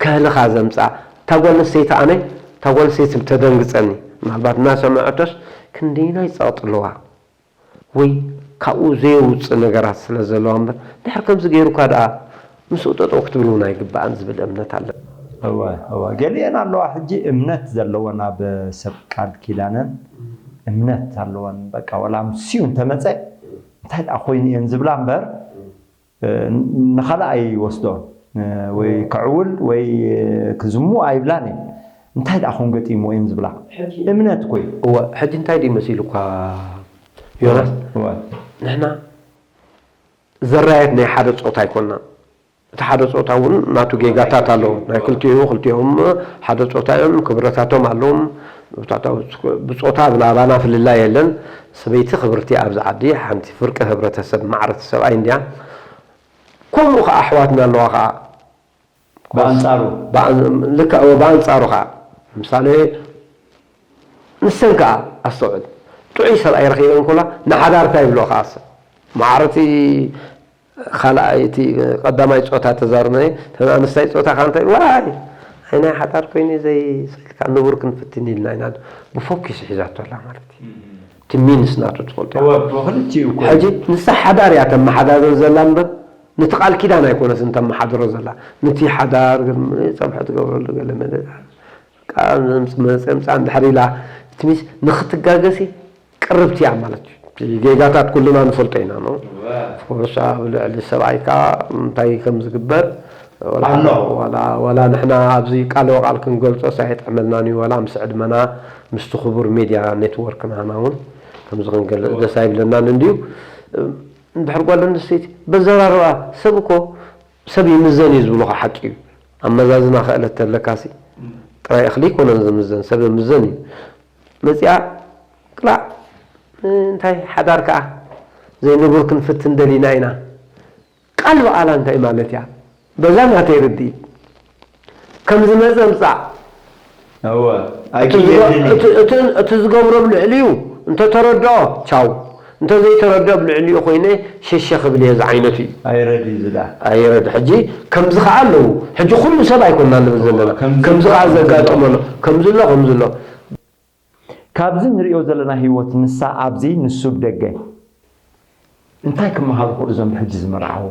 ከህልኻ ዘምጽኣ፣ እታ ጓል ኣንስተይቲ ኣነ፣ እታ ጓል ኣንስተይቲ ተደንግጸኒ። ምናልባት እናሰምዐቶስ ክንደየናይ ጸቕጢ ኣለዋ። ወይ ካብኡ ዘየውጽእ ነገራት ስለ ዘለዋ እምበር፣ ድሕር ከምዚ ገይሩካ ደኣ ምስኡ ጠጠው ክትብል እውን ኣይግባእን ዝብል እምነት ኣለኒ። እወ፣ እወ። ገሊአን ኣለዋ ሕጂ እምነት ዘለወን ኣብ ሰብ ቃል ኪዳነን እምነት ኣለወን። በቃ ወላ ምስኡ እንተመጸ እንታይ ደኣ ኮይኑ እየን ዝብላ እምበር፣ እ፣ ንኻልእ ኣይወስዶን። እ፣ ወይ ክዕውል ወይ ክዝሙ ኣይብላን እየን። እንታይ ደኣ ኹን ገጢሙ እየን ዝብላ። ሕጂ እምነት እኮ እዩ። እወ፣ ሕጂ እንታይ ድዩ መሲሉኳ ዮናስ? እወ። ንሕና ዘራየት ናይ ሓደ ጾታ ኣይኮንና። እቲ ሓደ ጾታ እውን ናቱ ጌጋታት ኣለዎ። ናይ ክልቲኡ፣ ክልቲኦም ሓደ ጾታ እዮም፣ ክብረታቶም ኣለዎም። ብጾታ ብላባና ፍልላይ የለን። ሰበይቲ ክብርቲ ኣብዚ ዓዲ ሓንቲ ፍርቂ ህብረተሰብ ማዕረ እቲ ሰብኣይ እንድያ። ከምኡ ኸዓ ኣሕዋትና ኣለዋ ኸዓ። ብኣንጻሩ። ብኣን-፣ ልክዕ፣ እወ፣ ብኣንጻሩ ኸዓ። ምሳሌ፣ ንሰን ከኣ ኣስተውዕል። ጥዑይ ሰብኣይ ረኺበን ከላ ንሓዳር እንታይ ይብሎ ከኣ ሰብ? ማዕረ እቲ ካልኣይ፣ እቲ ቀዳማይ ጾታ ተዛርበ፣ እተን ኣንስታይ ጾታ ከኣ እንታይ? ዋይ! ኣይ ናይ ሓዳር ኮይኑ ዘይ-፣ ሰልካ ንቡር ክንፍትን ኢልና ኢና ብፎኪስ ሒዛቶ ኣላ ማለት እዩ። እም። እቲ ሚንስ ናቱ ትፈልጦ። እወ፣ ብኽልቲኡ እኮ እዩ። ሕጂ ንሳ ሓዳር እያ ተመሓዳድር ዘላ እምበር፣ ነቲ ቃል ኪዳን ኣይኮነትን ተመሓድሮ ዘላ። ነቲ ሓዳር ግን ጸብሒ ትገብረሉ ገለ መለ-፣ ቃ-፣ መጽ-፣ መጽ-፣ መጽኣ እንድሕር ኢላ፣ እቲ ሚስ ንኽትጋገሲ ቅርብቲ እያ ማለት እዩ። እቲ ጌጋታት ኩልና ንፈልጦ ኢና፣ ኖ? እወ። ኦፍኮርስ፣ ኣብ ልዕሊ ሰብኣይ ከኣ እንታይ ከም ዝግበር፣ ዋላ ንሕና ኣብዚ ቃለ ወቃል ክንገልጾስ ኣይጥዕመልናን እዩ። ዋላ ምስ ዕድመና ምስቲ ክቡር ሜድያ ኔትወርክ ናህና እውን ከምዚ ክንገልጽ ደስ ኣይብለናን እንድዩ። እንድሕር ጓል ኣንስተይቲ በዘራርባ ሰብ እኮ ሰብ ይምዘን እዩ ዝብሉኻ ሓቂ እዩ። ኣመዛዝና ክእለት ተለካሲ ጥራይ እኽሊ ይኮነን ዝምዘን፣ ሰብ ይምዘን እዩ። መጺኣ ቅላዕ እንታይ ሓዳር ከኣ ዘይንቡር ክንፍትን ደሊና ኢና። ቃል በኣላ እንታይ ማለት እያ? በዛ ናተይ ርድኢት ከም ዝመጸ ምጻእ። እወ፣ እቲ ዝገ-፣ ኣይክየድን እዩ። እቲ፣ እቲ፣ እቲ ዝገብሮ ኣብ ልዕሊኡ እንተተረድኦ ቻው፣ እንተዘይተረድኦ ኣብ ልዕሊኡ ኮይነ ሸሸ ክብል እየ ዝዓይነቱ እዩ። ኣይረድ እዩ ዝዳ። ኣይረድ። ሕጂ ከምዚ ከኣ ኣለዉ። ሕጂ ኩሉ ሰብ ኣይኮንና ንብል ዘለና። ከምዚ ከምዚ ከኣ ከኣ ዘጋጥሞ ኣሎ። ከምዚ ኣሎ፣ ከምዚ ኣሎ። ካብዚ ንሪኦ ዘለና ህይወት ንሳ ኣብዚ ንሱ ብደገ እንታይ ክመሃሩ ክእሉ እዞም ሕጂ ዝመርዓዉ?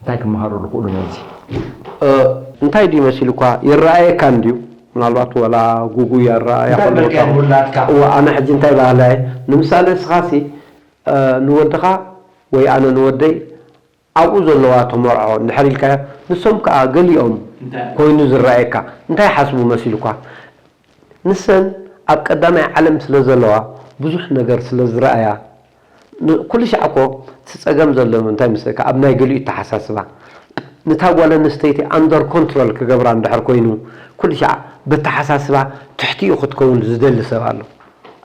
እንታይ ክመሃሩ ዝኽእሉ ነዚ? እ፣ እንታይ ድዩ መሲሉ እኳ ይረኣየካ እንድዩ። ምናልባት ወላ ጉጉይ ኣረኣእያ እንታይ ክህልወካ በልካ ይኸውን። ውላድካ? እወ፣ ኣነ ሕጂ እንታይ ባህላ እየ? ንምሳሌ እስኻሲ፣ እ፣ ንወድኻ ወይ ኣነ ንወደይ ኣብኡ ዘለዋ ተመርዖ እንድሕር ኢልካዮ፣ ንሶም ከኣ ገሊኦም እንታይ? ኮይኑ ዝረኣየካ እንታይ ሓስቡ መሲሉኳ? ንሰን ኣብ ቀዳማይ ዓለም ስለ ዘለዋ ብዙሕ ነገር ስለ ዝረኣያ፣ ን-፣ ኩሉ ሻዕ እኮ እቲ ጸገም ዘሎ እንታይ መስለካ? ኣብ ናይ ገሊኡ ኣተሓሳስባ። ነታ ጓል ኣንስተይቲ ኣንደር ኮንትሮል ክገብራ እንድሕር ኮይኑ፣ ኩሉ ሻዕ በተሓሳስባ ትሕቲኡ ክትከውን ዝደሊ ሰብ ኣሎ።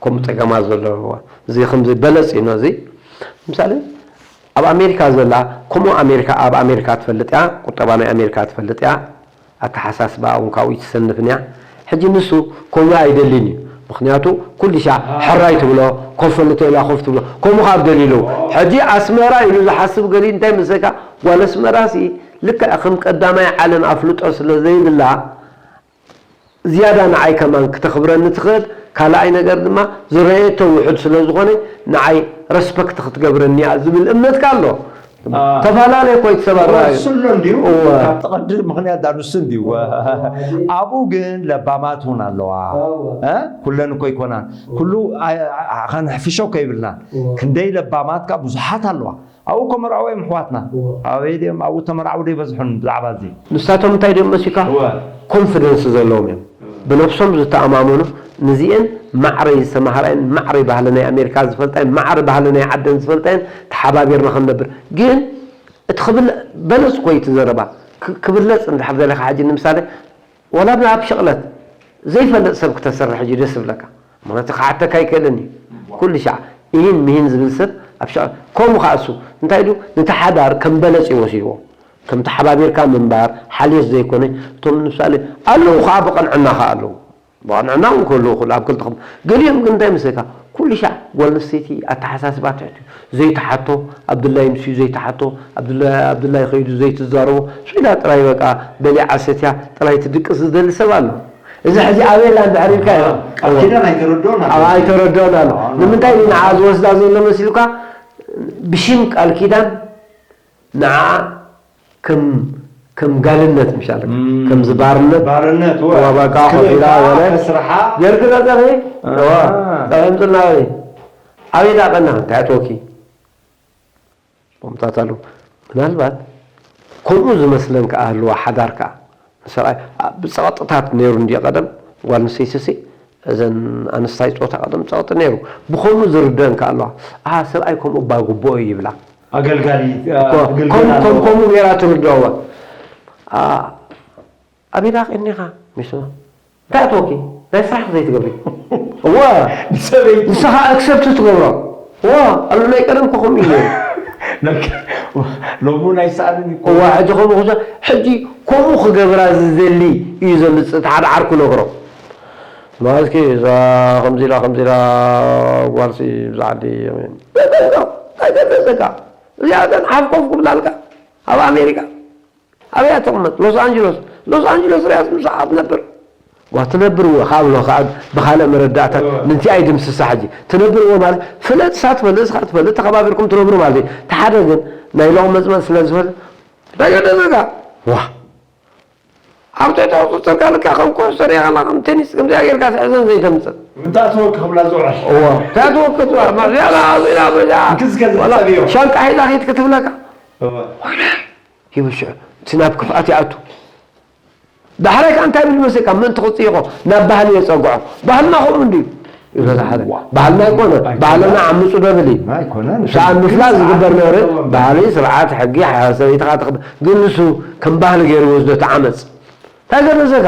ከምኡ ጸገማት ዘለዋ። እዚ ከምዚ በለጽ እዩ ነዚ። ምሳሌ፣ ኣብ ኣሜሪካ ዘላ፣ ከምኡ ኣሜሪካ፣ ኣብ ኣሜሪካ ትፈልጥ እያ፣ ቁጠባ ናይ ኣሜሪካ ትፈልጥ እያ፣ ኣተሓሳስባ እውን ካብኡ ይትሰንፍን እያ። ሕጂ ንሱ ከምኡ ኣይደልን እዩ። ምኽንያቱ ኩሉ ሻዕ ሕራይ ትብሎ፣ ኮፍ በል ተኢላ ኮፍ ትብሎ፣ ከምኡ ካብ ደልዩ ኣለዉ። ሕጂ ኣስመራ ኢሉ ዝሓስብ ገሊኡ እንታይ መስለካ? ጓል ኣስመራ ሲ ልክዕ ከም ቀዳማይ ዓለም ኣፍልጦ ስለ ዘይብላ፣ ዝያዳ ንዓይ ከማን ክተኽብረኒ ትኽእል። ካልኣይ ነገር ድማ ዝረኣየቶ ውሑድ ስለ ዝኾነ ንዓይ ረስፐክት ክትገብረኒ እያ ዝብል እምነትካ ኣሎ። አ። ተፈላለየ እኮ እቲ ሰብ ኣረኣእያ። እሱ ኣሎ እንድዩ። እወ። ካብቲ ቀንዲ ምኽንያት ዳኣ ንሱ እንድዩ። ኣብኡ ግን ለባማት እውን ኣለዋ። እወ። እ? ኩለን እኮ ኣይኮናን። ኩሉ ኣ-፣ ኣ-፣ ኣ-፣ ከነሕፍሾ እኮ የብልናን። እወ። ክንደይ ለባማት ከኣ ብዙሓት ኣለዋ። ኣብኡ እኮ መርዓዊ እዮም ኣሕዋትና። እወ። ኣበይ ድዮም? ኣብኡ ተመርዓዊ ዶ ይበዝሑን ብዛዕባ እዚ? ንሳቶም እንታይ ድዮም መሲልካ? እወ። ኮንፊደንስ ዘለዎም እዮም። ብነብሶም ዝተኣማመኑ፣ ንዚኤን ማዕረይ ዝተማህራየን፣ ማዕረይ ባህሊ ናይ ኣሜሪካ ዝፈልጣየን፣ ማዕረ ባህሊ ናይ ዓደን ዝፈልጣየን፣ ተሓባቢርና ክንነብር። ግን እቲ ክብል-፣ በለጽ እኮ እዩ እቲ ዘረባ። ክ-፣ ክብለጽ እንድሕር ደሊኻ ሕጂ ንምሳሌ፣ ዋላ ኣብ ሸቕለት ዘይፈልጥ ሰብ ክተሰርሕ እዩ ደስ ዝብለካ። ምኽንያቱ ክሓተካ ኣይክእልን እዩ። ኩሉ ሻዕ ኢሂን ምሂን ዝብል ሰብ ኣብ ሸቕለት። ከምኡ ከኣ እሱ እንታይ ኢሉ ነቲ ሓዳር ከም በለጽ እዩ ወሲድዎ። ከም ተሓባቢርካ ምንባር ሓልዮት ዘይኮነ፣ እቶም ንምሳሌ ኣለዉ ከኣ ብቕንዕና ከኣ ኣለዉ። ብቕንዕና እውን ክህልዉ ይኽእሉ ኣብ ክልተኹም። ገሊኦም ግን እንታይ መስለካ? ኩሉ ሻዕ ጓል ኣንስተይቲ ኣተሓሳስባ ትሕት እዩ። ዘይትሓቶ፣ ኣብድላይ ምስዩ ዘይትሓቶ፣ ኣብድላይ፣ ኣብድላይ ከይዱ ዘይትዛረቦ፣ ስኢላ ጥራይ በቃ በሊዓ ሰትያ ጥራይ ትድቅስ ዝደሊ ሰብ ኣሎ። እዚ ሕጂ ኣበይ ኣላ እንድሕር ኢልካ፣ ቃል ኪዳን ኣይተረድኦን ኣሎ። ኣብ ኣይተረድኦን ኣሎ። ኣዎ፣ ንምንታይ እዩ ንዓ ዝወስዳ ዘሎ መሲልካ? ብሽም ቃል ኪዳን ንዓ ከም፣ ከም ጋልነት ምሻለካ። እም። ከምዚ ባርነት። ባርነት፣ ወ-፣ ዋባቃ ክልእካ፣ ኮፊላ ወለ ከስርሓ። ጌርክ ዶ ጸብሒ? ኣሃ። እዋ፣ ጸብሒ ምጽና ወይ? ኣበይ ዳቐና? እንታይ ኣትወኪ? ቦምታት ኣለዉ። ምናልባት ከምኡ ዝመስለን ከኣ ህልዋ ሓዳር ከኣ። ንሰብኣይ፣ ኣ-፣ ብጸቕጥታት ነይሩ እንድዩ ቀደም፣ ጓል ኣንስተይቲሲ እዘን ኣንስታይ ጾታ ቀደም ጸቕጢ ነይሩ። ብኸምኡ ዝርደአን ከኣ ኣለዋ። ኣሃ፣ ሰብኣይ ከምኡ እባ ግቡኦ እዩ ይብላ። ኣገልጋሊ፣ እ፣ እኮ፣ ግልገል ከም-፣ ከም-፣ ኣለዎ። ከምኡ ገይራ ትርድኦ እዋ። ኣ-፣ ኣበይ ደኣ ቐኒኻ? ሚስቱና። እንታይ ኣትወኪ? ናይ ስራሕ ዘይትገብሪ? እወ። ንሰበይቲ። ንስኻ ኣክሰፕት ትገብሮ? እወ። ኣሎ ናይ ቀደም እኮ ከምኡ እዩ ነይሩ። ናይ ቀ-፣ ሎሚ እውን ኣይሰኣንን እዩ እኮ። እወ፣ ሕጂ ከምኡ ክዘ-፣ ሕጂ ከምኡ ክገብራ ዝደሊ እዩ ዘምጽእ፣ እቲ ሓደ ዓርኩ ነግሮ። ማለትኪ እዛ ከምዚ ኢላ፣ ከምዚ ኢላ ጓልሲ ብዛ ዓዲ፣ እንታይ ገለ ዘጋ? እዚኣ እተን ሓፍ ኮፍ ክብላልካ ኣብ ኣሜሪካ። ኣበይ እያ ትቕመጥ? ሎስ ኣንጀሎስ። ሎስ ኣንጀሎስ ርኣያስ ምሳኣ ትነብር። ዋ፣ ትነብር እወ፣ ካብ ሎ፣ ካብ ብኻልእ መረዳእታ እወ። ምንቲ ኣይድምስሳ ሕጂ። ትነብር እወ ማለት፣ ፍለጥ፣ እሳ ትፈልጥ፣ እስኻ ትፈልጥ፣ ተኸባቢርኩም ትነብሩ ማለት እዩ። እቲ ሓደ ግን ናይ ሎቕ መጽመጽ ስለ ዝፈልጥ፣ እንታይ ገደሰካ? ዋ። ኣብ ትሕቲ ቁጽርካ ልካ ከም ኩዕሶ ሪእኻ፣ ከም ቴኒስ፣ ከምዚኣ ጌርካ ትሕዘን ዘይተምጽእ። እንታይ ትወክ ክብላ ዝውዕል? እወ። እንታይ ትወክ ትብላ? ማዝያላ፣ ኣዚላ፣ በዛ። እንክዝከ ዋላ ዝጸብዮ። ሻንጣ ሒዛ ኺድ ክትብለካ። እወ። ወይነ። ይብል ሽዑ፣ እቲ ናብ ክፍኣት ይኣቱ። ዳሕራይ ከኣ እንታይ ብል መሲልካ? ምእንቲ ክጽይቖ ናብ ባህሊ የጸግዖ። ባህልና ከምኡ እንድዩ ይብሎ ሓደ። ባህልና ኣይኮነ፣ ባህልና ዓምጹ ደብል እዩ። ኣይኮነን። ሰኣን ምፍላጥ ዝግበር ነበረ። ባህሊ፣ ስርዓት፣ ሕጊ፣ ሰበይትኻ ትኽብ-፣ ግን ንሱ ከም ባህሊ ገይሩ ይወስዶ እቲ ዓመጽ። እንታይ ገደሰካ?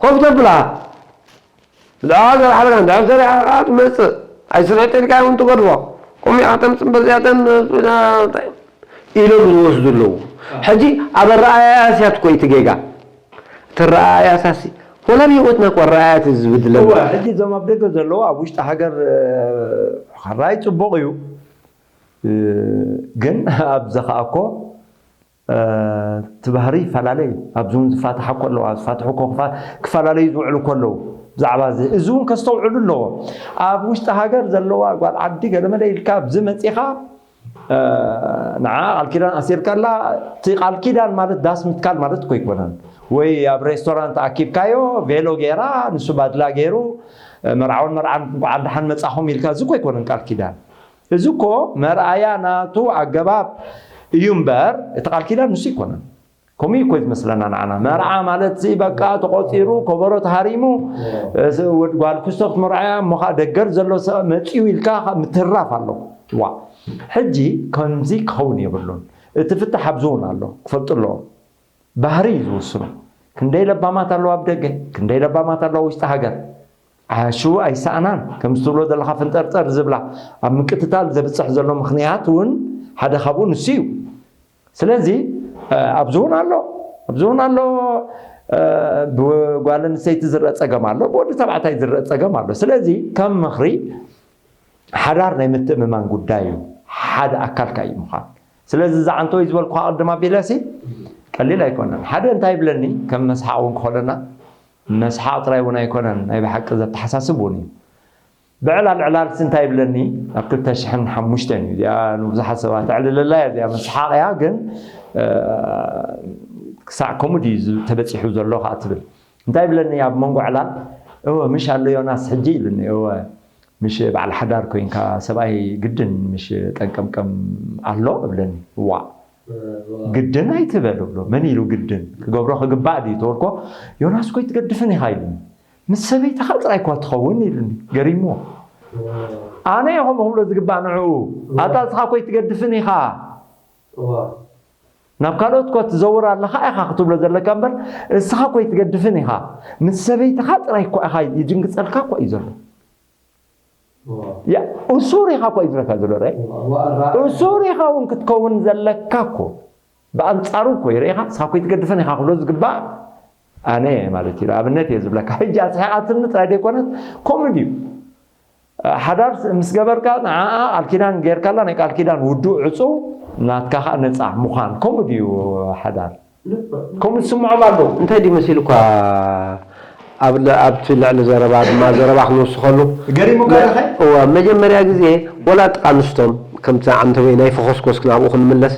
ኮፍ ተብላ። ብዛዕባ ገለ ሓደጋ እንድሕር ሰሪሓ ከኣ ትመጽእ። ኣይስርሕት ኢልካ እውን ትገድፎ። ቁሚያ ከተምጽእ በዚኣተን ኢሎም ዝወስዱ ኣለዉ። ሕጂ ኣብ ኣረኣእያስ እያ እኮ እቲ ጌጋ። እቲ ኣረኣእያስ ኣሲ፣ ወላ ኣብ ህይወትና እኮ ኣረኣእያ እቲ ዝብድለና። እወ፣ ሕጂ እዞም ኣብ ደገ ዘለዉ ኣብ ውሽጢ ሃገር፣ እ፣ ሕራይ ጽቡቕ እዩ። እ፣ ግን ኣብዚ ኸኣ እኮ፣ እ፣ እቲ ባህሪ ይፈላለ እዩ። ኣብዚ እውን ዝፋታሓ እኮ ኣለዉ፣ ኣብ ዝፋትሑ እኮ ክፋ-፣ ክፈላለዩ ዝውዕሉ እኮ ኣለዉ። ብዛዕባ እዚ፣ እዚ እውን ከስተውዕሉ ኣለዎ። ኣብ ውሽጢ ሃገር ዘለዋ ጓል ዓዲ ገለመለ ኢልካ ኣብዚ መጺኻ፣ እ፣ ንዓ ቃል ኪዳን ኣሲርካላ፣ እቲ ቃል ኪዳን ማለት ዳስ ምትካል ማለት እኮ ኣይኮነን። ወይ ኣብ ሬስቶራንት ኣኪብካዮ፣ ቬሎ ጌራ፣ ንሱ ባድላ ጌሩ፣ እ፣ መርዓውን መርዓን እንኳዕ ደሓን መጻኹም ኢልካ፣ እዚ እኮ ኣይኮነን ቃል ኪዳን። እዚ እኮ መርኣያ ናቱ ኣገባብ እዩ እምበር፣ እቲ ቃል ኪዳን ንሱ ኣይኮነን። ከምኡ እዩ እኮ ዝመስለና ንዓና። መርዓ ማለት እዚ በቃ ተቖጺሩ፣ ከበሮ ተሃሪሙ፣ እስ-፣ ወድ-፣ ጓል ክስቶ ክትመርዓያ፣ እሞ ኸኣ ደገር ዘሎ ሰብ መጺኡ ኢልካ ኸኣ ምትህርራፍ ኣሎ። ዋ፣ ሕጂ ከምዚ ክኸውን የብሉን። እቲ ፍታሕ ኣብዚ እውን ኣሎ፣ ክፈልጡ ኣለዎም። ባህሪ እዩ ዝውስኖ። ክንደይ ለባማት ኣለዉ ኣብ ደገ፣ ክንደይ ለባማት ኣለዉ ውሽጢ ሃገር። ዓሹ ኣይሰኣናን፣ ከምዚ ትብሎ ዘለኻ ፍንጠርጠር ዝብላ፣ ኣብ ምቅትታል ዘብጽሕ ዘሎ ምኽንያት እውን ሓደ ካብኡ ንሱ እዩ። ስለዚ፣ እ፣ ኣብዚ እውን ኣሎ፣ ኣብዚ እውን ኣሎ፣ እ፣ ብጓል ኣንስተይቲ ዝረአ ጸገም ኣሎ፣ ብወዲ ተባዕታይ ዝረአ ጸገም ኣሎ። ስለዚ ከም ምኽሪ፣ ሓዳር ናይ ምትእምማን ጉዳይ እዩ። ሓደ ኣካልካ እዩ ምዃን። ስለዚ እዛ ዓንተወይ ዝበልኩኻ ቅድም ኣቢለሲ ቀሊል ኣይኮነን። ሓደ እንታይ ይብለኒ፣ ከም መስሓቕ እውን ክኾነና፣ መስሓቕ ጥራይ እውን ኣይኮነን፣ ናይ ብሓቂ ዘተሓሳስብ እውን እዩ። ብዕላል ዕላልሲ እንታይ ይብለኒ፣ ኣብ ክልተ ሽሕን ሓሙሽተን እዩ፣ እዚኣ ንብዙሓት ሰባት ተዕልለላ እያ፣ እዚኣ መስሓቕ እያ፣ ግን፣ እ፣ ክሳዕ ከምኡ ድዩ ዝ-፣ ተበጺሑ ዘሎ ከኣ ትብል። እንታይ ይብለኒ ኣብ መንጎ ዕላል፣ እወ፣ ምሽ ኣሎ ዮናስ ሕጂ ኢሉኒ፣ እወ፣ ምሽ በዓል ሓዳር ኮይንካ ሰብኣይ ግድን ምሽ ቀንቀምቀም ኣሎ እብለኒ። ዋ፣ ግድን ኣይትበል እብሎ። መን ኢሉ ግድን? ክገብሮ ክግባእ ድዩ ተበልኮ፣ ዮናስ እኮ ኣይትገድፍን ኢኻ ኢሉኒ። ምስ ሰበይትኻ ጥራይ እኳ ትኸውን ኢሉኒ። ገሪሞ። ኣነ እየ ከምኡ ክብሎ ዝግባእ ንዕኡ። ኣታ እስኻ እኮ ኣይትገድፍን ኢኻ። እዋ። ናብ ካልኦት እኮ ትዘውር ኣለኻ ኢኻ ክትብሎ ዘለካ እምበር፣ እስኻ እኮ ኣይትገድፍን ኢኻ። ምስ ሰበይትኻ ጥራይ እኮ ኢኻ ይድንግጸልካ እኮ እዩ ዘሎ። እዋ። ያ፣ እሱር ኢኻ እኮ እዩ ዝብለካ ዘሎ፣ ርኣይ። እዋ፣ እዋ፣ እራ-፣ እሱር ኢኻ እውን ክትከውን ዘለካ እኮ። ብኣንጻሩ እኮ ይርኢኻ፣ እስኻ እኮ ኣይትገድፍን ኢኻ ክብሎ ዝግባእ ኣነ እየ ማለት እዩ። ኣብነት እየ ዝብለካ። ሕጂ ኣስሒቓትኒ ጥራይ ዘይኮነት፣ ከምኡ ድዩ? ሓዳር ምስ ገበርካ ንዓኣ ቃል ኪዳን ጌርካላ፣ ናይ ቃል ኪዳን ውዱእ ዕጹው ናትካ ኸኣ ነጻ ምዃን። ከምኡ ድዩ ሓዳር? ከምኡ ዝስምዖም ኣለዉ። እንታይ ድዩ መሲሉኳ ኣብ ል-፣ ኣብቲ ልዕሊ ዘረባ ድማ ዘረባ ክንውስኸሉ? ገሪሙካ መ-፣ ዶ ኸ? እዋ፣ መጀመርያ ግዜ ወላ ጥቓ ኣንስቶም ከምቲ ዓንተወይ ናይ ፈኾስኮስ ናብኡ ክንምለስ፣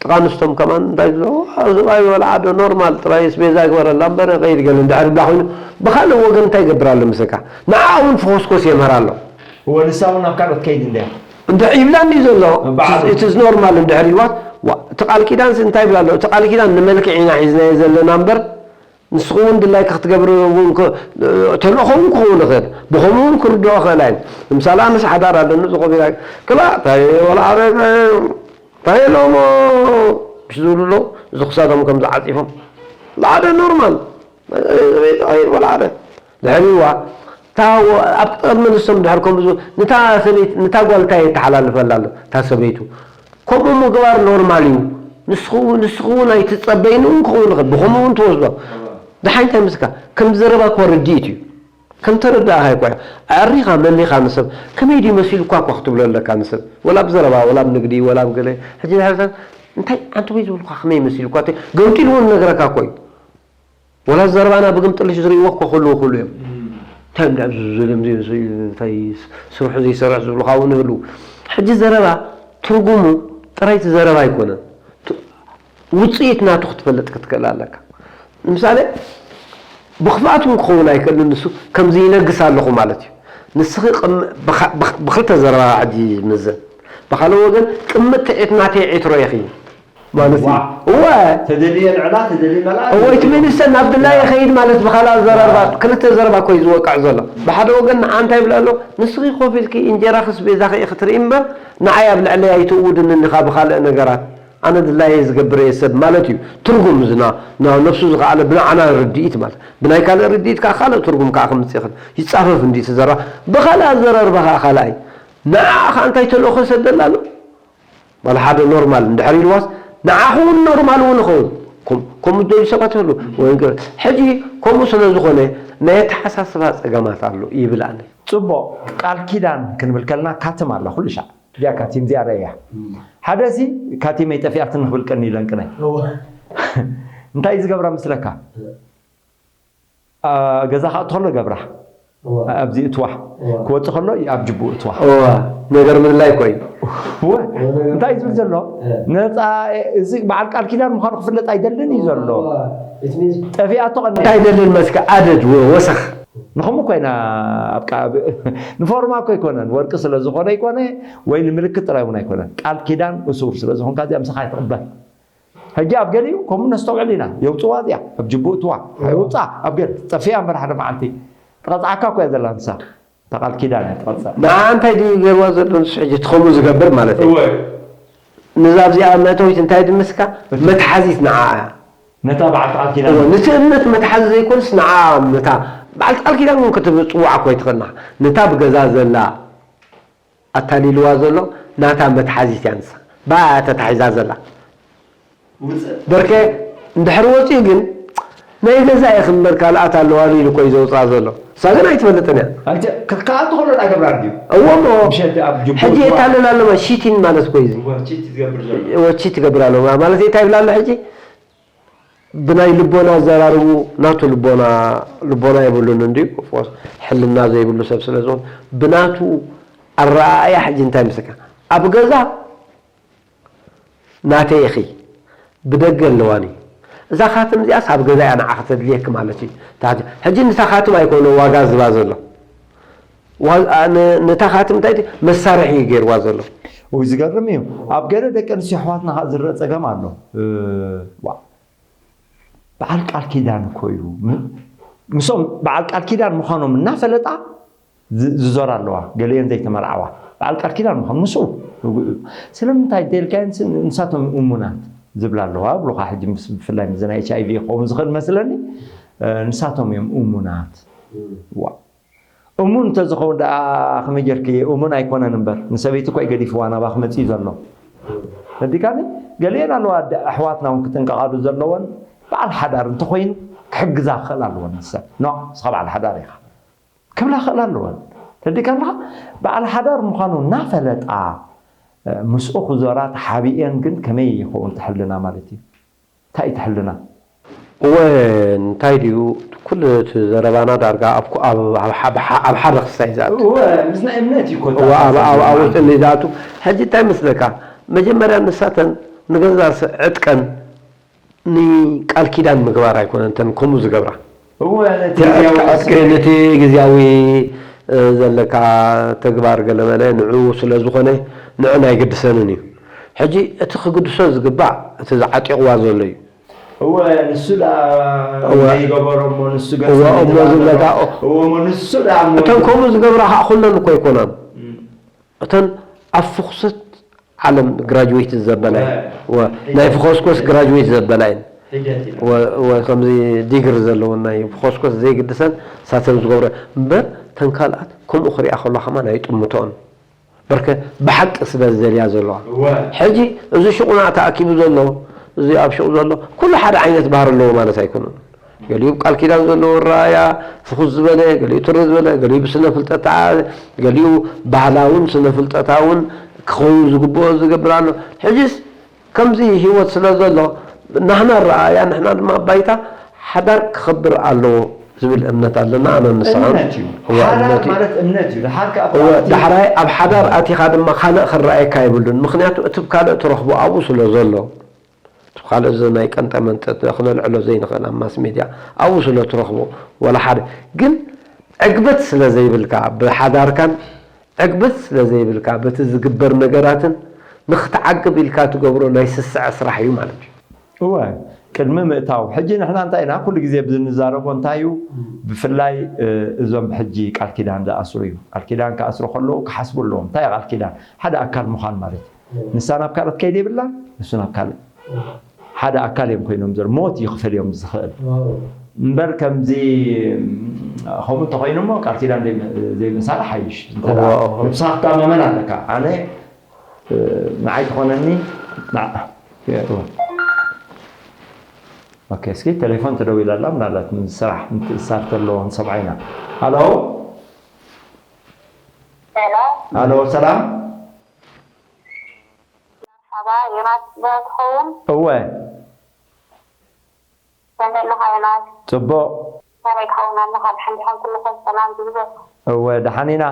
ጥቓ ኣንስቶም ከማን እንታይ ዝብሎ፣ "ኣዎ፣ ሰብኣይ ወላ ሓደ ኖርማል ጥራይ ኣስቤዛ ግበረላ እምበር ኸይድ ገለ" እንድሕር ይብላ ኮይኑ፣ ብኻልእ ወገን እንታይ ይገብር ኣሎ መሰልካ? ንዓ እውን ፈኾስኮስ የምህር ኣሎ። እወ፣ ንሳ እውን ናብ ካልኦት ከይድ እንድያ። እንድሕር ይብላ እንድዩ ዘሎ፣ ባዕሉ። It is normal እንድሕር ኢልዋስ፣ ዋ፣ እቲ ቃል ኪዳንሲ እንታይ ይብላ ኣሎ? እቲ ቃል ኪዳን ንመልክዕ ኢና ሒዝናዮ ዘለና እምበር፣ ንስኺ እውን ድላይኪ ክትገብሪ እውን ከ-፣ ተልእኾ እውን ክኸውን ይኽእል። ብኸምኡ እውን ክርድኦ ይኽእላ እየን። ንምሳሌ ኣነስ ሓዳር ኣለኒ፣ እዚ ኮፍ ኢላ፣ ክላ፣ እንታይ ወላ ሓደ እንታይ ኣለዎ? ምሽ ዝብሉ ኣለዉ፣ እዚ ክሳዶም ከምዚ ዓጺፎም። ሓደ ኖርማል፣ ሰበይቲ ኣይበል ሓደ። ድሕሪዋ፣ እታ ወ-፣ ኣብ ቅድሚ ንሶም ድሕር ከምኡ ዝብሉ፣ ነታ ሰበይቲ፣ ነታ ጓል እንታይ የተሓላልፈላ ኣሎ? እታ ሰበይቱ። ከምኡ ምግባር ኖርማል እዩ። ንስኹ፣ ንስኹ እውን ኣይትጸበይን እውን ክኸውን ይኽእል። ብኸምኡ እውን ትወስዶ። ደሓን እንታይ ምስካ? ከም ዘረባ እኮ ርድኢት እዩ። ከም ተረዳእኻ እኮ እዩ። ኣዕሪኻ መሊኻ ንሰብ፣ ከመይ ድዩ መሲሉኳ እኮ ክትብሎ ኣለካ ንሰብ። ወላ ኣብ ዘረባ፣ ወላ ኣብ ንግዲ፣ ወላ ኣብ ገለ። ሕጂ ድሕሪ ሰብ፣ እንታይ ኣንተ ወይ ዝብልኳ ከመይ መሲሉኳ? ገምጢሉ እውን ነገረካ እኮ እዩ። ወላ ዘረባና ብግምጥልሽ ዝርእይዎ እኮ ክህልዉ ክህሉ እዮም። እም። እንታይ እንዳ እዚ ዝብል፣ እዚ፣ እዚ፣ እንታይ ስርሑ ዘይሰርሕ ዝብሉኻ እውን ይህልዉ። ሕጂ ዘረባ ትርጉሙ ጥራይ እቲ ዘረባ ኣይኮነን። ት-፣ ውጽኢት ናቱ ክትፈልጥ ክትክእል ኣለካ። ንምሳሌ፣ ብኽፍኣት እውን ክኸውን ኣይክእልን፣ ንሱ ከምዚ ይነግስ ኣለኹ ማለት እዩ። ንስኺ ቅም-፣ ብኻ-፣ ብኽ-፣ ብኽልተ ዘረባ ሕጂ ይምዘን። ብኻልእ ወገን፣ ቅምጥ ትዕት ናተይ ዕትሮ ኢኺ። ማለት እዩ። ዋ። እወ ተደልየ ልዕላ ተደልየ መልኣ እወ እቲ ሚኒስተር ናብ ድላየ ከይድ ማለት ብኻልእ ኣዘራርባ ክልተ ዘረባ ኮይ ዝወቅዕ ዘሎ። ብሓደ ወገን ንዓ እንታይ ይብል ኣሎ? ንስኺ ኮፍ ኢልኪ እንጀራኺ ኣስቤዛኺ ኢኺ ትርኢ እምበር ንዓይ ኣብ ልዕለይ ኣይትእውድንን ኢኻ ብኻልእ ነገራት። ኣነ ድላየ ዝገብር እየ ሰብ ማለት እዩ። ትርጉም እዚ ና- ና- ነብሱ ዝኸኣለ ብንዓና ርድኢት ማለት ብናይ ካልእ ርድኢት ከዓ ካልእ ትርጉም ከዓ ክምፅእ ይኽእል። ይፃፈፍ እንዲ እቲ ዘረባ ብኻልእ ኣዘራርባ ከዓ ካልኣይ ንዓ ከዓ እንታይ ተልእኾ ይሰደላ ኣሎ? ዋላ ሓደ ኖርማል እንድሕር ኢልዋስ ንዓኹ እውን ኖርማል እውን ይኸውን። ከም- ከምኡ ዝደልዩ ሰባት ይህሉ ወይ ገ- ሕጂ ከምኡ ስለ ዝኾነ ናይ ኣተሓሳስባ ፀገማት ኣሎ ይብል ኣነ። ፅቡቕ ቃል ኪዳን ክንብል ከለና ካትም ኣላ ኩሉ ሻዕ እዚኣ ካቲም እዚኣ ረእያ ሓደ ሲ ካቲመይ ጠፊኣትኒ ክብል ቀኒ ኢለን ቅነ እንታይ እዩ ዝገብራ ምስለካ ገዛ ክኣቱ ከሎ ገብራ ኣብዚ እትዋ ክወፅእ ከሎ ኣብ ጅቡ እትዋ እዋ ነገር ምድላይ እኮ እዩ። እወ እንታይ እዩ ዝብል ዘሎ ነፃ እዚ በዓል ቃል ኪዳን ምዃኑ ክፍለጥ ኣይደልን እዩ ዘሎ ጠፊኣቶ ቀኒ እንታይ ደልን መስከ ኣደድ ወ- ወሰኽ ንኸምኡ ኮይና ኣብ ቃ- ንፎርማ እኮ ኣይኮነን ወርቂ ስለ ዝኾነ ኣይኮነ ወይ ንምልክት ጥራይ እውን ኣይኮነን ቃል ኪዳን እሱር ስለ ዝኾንካ እዚኣ ምሳኻ ኣይትቕበል ሕጂ ኣብ ገሊኡ ከምኡ ነስተውዕል ኢና የውፅዋ እዚኣ ኣብ ጅቡእ እትዋ የውፃ ኣብ ገል ጠፊኣ እምበር ሓደ መዓልቲ ትቐፅዓካ እኮ እያ ዘላ ንሳ እታ ቃል ኪዳን እያ ትቐፅዕ ንዓ እንታይ ድዩ ገይርዋ ዘሎ ንሱ ሕጂ እቲ ከምኡ ዝገብር ማለት እዩ። ንዛ ኣብዚኣ መእተዊት እንታይ ድምስካ መትሓዚት ንዓ እያ። ነታ በዓል ቃል ኪዳን እወ፣ ነቲ እምነት መትሓዚ ዘይኮንስ ንዓ ነታ በዓል ቃል ኪዳን እውን ክትፅውዓ እኮ ኣይትኽእልና። ነታ ብገዛ ዘላ ኣታሊልዋ ዘሎ ናታ መትሓዚት እያ ንሳ ብኣ እያ ተታሒዛ ዘላ። በርከ እንድሕር ወፂኡ ግን ናይ ገዛ ኢኺ እምበር ካልኣት ኣለዋኒ ኢሉ እኮ እዩ ዘውፅኣ ዘሎ። እሳ ግን ኣይትፈልጥን እያ። ኣንተ ከኣቱ ከሎ ዳገብራ ድዩ እዎ እሞ ምሸት ኣብ ጅቡ ሕጂ የታልል ኣሎ ማለት ሺቲን ማለት እኮ እዩ እዚ። ወርቺት ትገብር ዘሎ ወቺ ትገብር ኣሎ ማለት እንታይ ይብላ ኣሎ ሕጂ ብናይ ልቦና ኣዘራርቡ ናቱ ልቦና ልቦና የብሉን እንድዩ ኦፍኮርስ ሕልና ዘይብሉ ሰብ ስለ ዝኾን ብናቱ ኣረኣእያ ሕጂ እንታይ ምስካ ኣብ ገዛ ናተይ ኢኺ ብደገ ኣለዋኒ እዛ ካትም እዚኣስ ኣብ ገዛ እያ ንዓኺ ተድልየኪ ማለት እዩ ሕጂ ንታ ካትም ኣይኮነ ዋጋ ዝባ ዘሎ ነታ ካትም እንታይ መሳርሒ እዩ ገይርዋ ዘሎ ወይ ዝገርም እዩ ኣብ ገለ ደቂ ኣንስትዮ ኣሕዋትና ከዓ ዝረአ ፀገም ኣሎ በዓል ቃል ኪዳን እኮ እዩ ምስኦም በዓል ቃል ኪዳን ምዃኖም እናፈለጣ ዝዞራ ኣለዋ ገሊአን ዘይተመርዓዋ በዓል ቃል ኪዳን ምዃኑ ምስኡ ስለምንታይ እንተልካየን ንሳቶም እሙናት ዝብላ ኣለዋ ብሉካ ሕጂ ብፍላይ ምዚ ናይ ኤች ኣይቪ ክኸውን ዝኽእል መስለኒ ንሳቶም እዮም እሙናት ዋ እሙን እንተዝኸውን ደኣ ከመይ ጌርኪ እሙን ኣይኮነን እምበር ንሰበይቲ እኮ ገዲፍዋ ናባኺ መፂኡ ዘሎ ረዲካኒ ገሊአን ኣለዋ ኣሕዋትና እውን ክጥንቀቓሉ ዘለወን በዓል ሓዳር እንተኮይኑ ክሕግዛ ክኽእል ኣለወን ንሰን ኖ ንስኻ በዓል ሓዳር ኢኻ ክብላ ክኽእል ኣለወን ረዲካ ኣለኻ በዓል ሓዳር ምዃኑ እናፈለጣ ምስኡ ክዞራ ተሓቢኤን ግን ከመይ ይኸውን ትሕልና ማለት እዩ እንታይ እዩ ትሕልና እወ እንታይ ድዩ ኩሉ እቲ ዘረባና ዳርጋ ኣብ ሓደ ክስታይ ዝኣቱ ምስና እምነት እዩ ኣብኡ ጥኒ ዝኣቱ ሕጂ እንታይ መስለካ መጀመርያ ንሳተን ንገዛ ዕጥቀን ንቃል ኪዳን ምግባር ኣይኮነን እተን ከምኡ ዝገብራ እወ ነቲ ዕጥቂ ዕጥቂ ነቲ ግዝያዊ ዘለካ ተግባር ገለመለ ንዑ ስለ ዝኾነ ንዑ ናይ ግድሰንን እዩ ሕጂ እቲ ክግድሶ ዝግባእ እቲ ዝዓጢቕዋ ዘሎ እዩ እወ ንሱ ደኣ እወ። ዘይገበሮ እሞ ንሱ ገጽ እወ እሞ ምትባል ዝብለካ እወ እሞ ንሱ ደኣ እሞ እተን ከምኡ ዝገብራ ከዓ ኩለን እኮ ኣይኮናን እተን ኣብ ፍኹሰት ዓለም ግራጅዌት ዘበላ እየን። እወ፣ ናይ ፍኾስኮስ ግራጅዌት ዘበላ እየን። ሒደት ኢላ እወ፣ እወ፣ ከምዚ ዲግሪ ዘለወን ናይ ፍኾስኮስ ዘይግድሰን ሳተን ዝገብረ እምበር ተን ካልኣት ከምኡ ክሪኣ ከሎ ከማን ኣይጥምቶን በርከ ብሓቂ ስለ ዝደልያ ዘለዋ እወ ሕጂ እዚ ሽቑና ተኣኪቡ ዘሎ እዚ ኣብ ሽቑ ዘሎ ኩሉ ሓደ ዓይነት ባህሪ ኣለዎ ማለት ኣይኮነን። ገሊኡ ቃል ኪዳን ዘለዎ ራእያ ፍኹስ ዝበለ፣ ገሊኡ ትርር ዝበለ፣ ገሊኡ ብስነ ፍልጠት ተዓበ፣ ገሊኡ ባህላውን ስነ ፍልጠታውን ክኸውን ዝግብኦ ዝገብር ኣሎ። ሕጂስ ከምዚ ህይወት ስለ ዘሎ ናህና ረኣያ ንሕና ድማ ባይታ ሓዳር ክኸብር ኣለዎ ዝብል እምነት ኣለና። ኣነ ንስኻ እምነት እዩ። እዋ ሓዳር እምነት እዩ። ማለት እምነት እዩ። ድሓር ከኣ እወ፣ ኣብቲ ዳሕራይ ኣብ ሓዳር ኣቲኻ ድማ ካልእ ክረኣየካ የብሉን። ምኽንያቱ እቲ ካልእ ትረኽቦ ኣብኡ ስለ ዘሎ እቲ ካልእ እዚ ናይ ቀንጠ መንጠ ክነልዕሎ ዘይንኽእል ኣብ ማስ ሜድያ ኣብኡ ስለ ትረኽቦ ወላ ሓደ ግን ዕግበት ስለ ዘይብልካ ብሓዳርካን ዕግበት ስለ ዘይብልካ በቲ ዝግበር ነገራትን ንክትዓቅብ ኢልካ ትገብሮ ናይ ስስዐ ስራሕ እዩ ማለት እዩ። እወ፣ ቅድሚ ምእታው ሕጂ ንሕና እንታይ ኢና ኩሉ ግዜ ብዝንዛረቦ እንታይ እዩ? ብፍላይ እዞም ሕጂ ቃል ኪዳን ዝኣስሩ እዩ። ቃል ኪዳን ክኣስሩ ከለዉ ክሓስቡ ኣለዎም። እንታይ ቃል ኪዳን? ሓደ ኣካል ምዃን ማለት እዩ። ንሳ ናብ ካልእ ትከይድ የብላ፣ ንሱ ናብ ካልእ ሓደ ኣካል እዮም ኮይኖም ዘር ሞት ይኽፈል እዮም ዝኽእል እምበር ከምዚ ከምኡ እንተኮይኑ እሞ ቃል ኪዳን ዘይምእሳር ሓይሽ። ነብስኻ ክትኣማመን ኣለካ። ኣነ ንዓይ ትኾነኒ እስኪ ቴሌፎን ተደዊላ ኣላ ምናልባት ስራሕ ምትእሳር ተለዎ ንሰምዓ ኢና። ሃሎ ሰላም ሃሎ ሰላም ሓባ ዮናስ ዶ ትኸውን? እወ ከመይ ኣለኻ ዮናስ? ጽቡቕ ከመይ ትኸውን ኣለኻ? ድሓን ድሓን ኩሉ ሰብ ሰላም ዝግበር እወ ደሓን ኢና።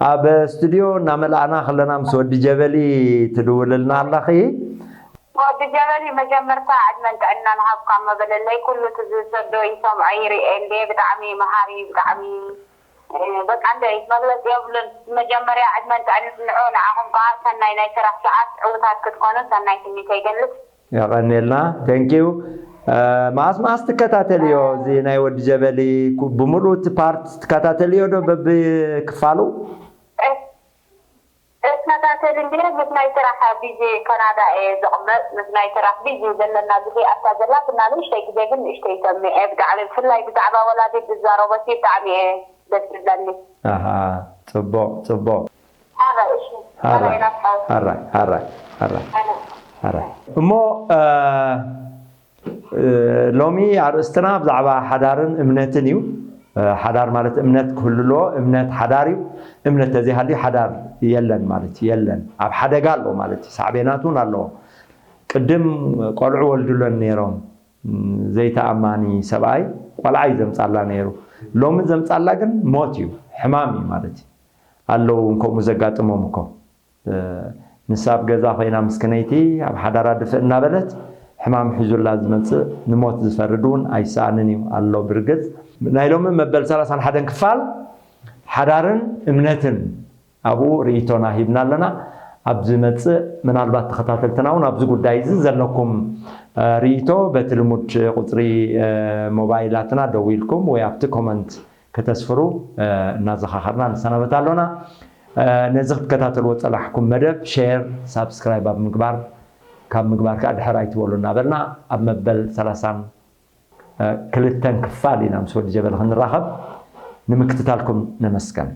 ኣብ ስቱድዮ እናመልኣና ከለና ምስ ወዲ ጀበሊ ትድውልልና ኣለኺ። ወዲ ጀበሊ መጀመርታ ዕድመን ጥዕናን ሃብካ መበለለይ ኩሉ እቲ ዝሰዶ ይሰምዖ ይርኤ እንዴ ብጣዕሚ መሃሪ ብጣዕሚ በቃ እንደ መግለፂ የብሉን። መጀመርያ ዕድመን ጥዕናን ንዑ ንዓኹም ከዓ ሰናይ ናይ ስራሕ ሰዓት ዕውታት ክትኮኑ ሰናይ ትምኒተይ ይገልፅ። የቐንየልና። Thank you። መዓስ መዓስ ትከታተልዮ እዚ ናይ ወዲ ጀበሊ? ብሙሉእ እቲ ፓርት ትከታተልዮ ዶ በብክፋሉ? እከታተል እንድየ ምስ ናይ ስራሕ ቢዚ ካናዳ እየ ዝቕመጥ ምስ ናይ ስራሕ ቢዚ ዘለና ግዜ ኣብታ ዘላትና ንእሽተይ ግዜ ግን ንእሽተይ ይሰምዕ እየ ብጣዕሚ ብፍላይ ብዛዕባ ወላዲት ዝዛረቦ ሲ ብጣዕሚ እየ ደስ ዝብለኒ ኣሃ ጽቡቕ ጽቡቕ ኣረ እሺ ኣረ ሃራይ ኢና ትሓው ሃራይ ሃራይ ሃራይ ሃራይ እሞ ሎሚ ኣርእስትና ብዛዕባ ሓዳርን እምነትን እዩ። ሓዳር ማለት እምነት ክህሉ ኣለዎ። እምነት ሓዳር እዩ። እምነት ተዘይሃልዩ ሓዳር የለን ማለት እዩ። የለን ኣብ ሓደጋ ኣሎ ማለት እዩ። ሳዕቤናት እውን ኣለዎ። ቅድም ቆልዑ ወልዱለን ነይሮም። ዘይተኣማኒ ሰብኣይ ቆልዓ እዩ ዘምፃላ ነይሩ። ሎሚ ዘምፃላ ግን ሞት እዩ፣ ሕማም እዩ ማለት እዩ። ኣለዉ እውን ከምኡ ዘጋጥሞም እኮ። ንሳ ኣብ ገዛ ኮይና ምስክነይቲ ኣብ ሓዳራ ድፍእ እናበለት ሕማም ሒዙላ ዝመፅእ ንሞት ዝፈርድ እውን ኣይሰኣንን እዩ ኣሎ። ብርግፅ ናይ ሎሚ መበል ሰላሳን ሓደን ክፋል ሓዳርን እምነትን ኣብኡ ርእይቶና ሂብና ኣለና። ኣብ ዝመፅእ ምናልባት ተኸታተልትና እውን ኣብዚ ጉዳይ እዚ ዘለኩም ርእይቶ በቲ ልሙድ ቁፅሪ ሞባይላትና ደዊልኩም ወይ ኣብቲ ኮመንት ከተስፍሩ እናዘኻኸርና ንሰናበት ኣሎና። ነዚ ክትከታተልዎ ጸላሕኩም መደብ ሼር ሳብስክራይብ ኣብ ምግባር ካብ ምግባር ከዓ ድሕር ኣይትበሉ እናበልና ኣብ መበል ሰላሳን ክልተን ክፋል ኢና ምስ ወዲ ጀበል ክንራኸብ ንምክትታልኩም ነመስገን።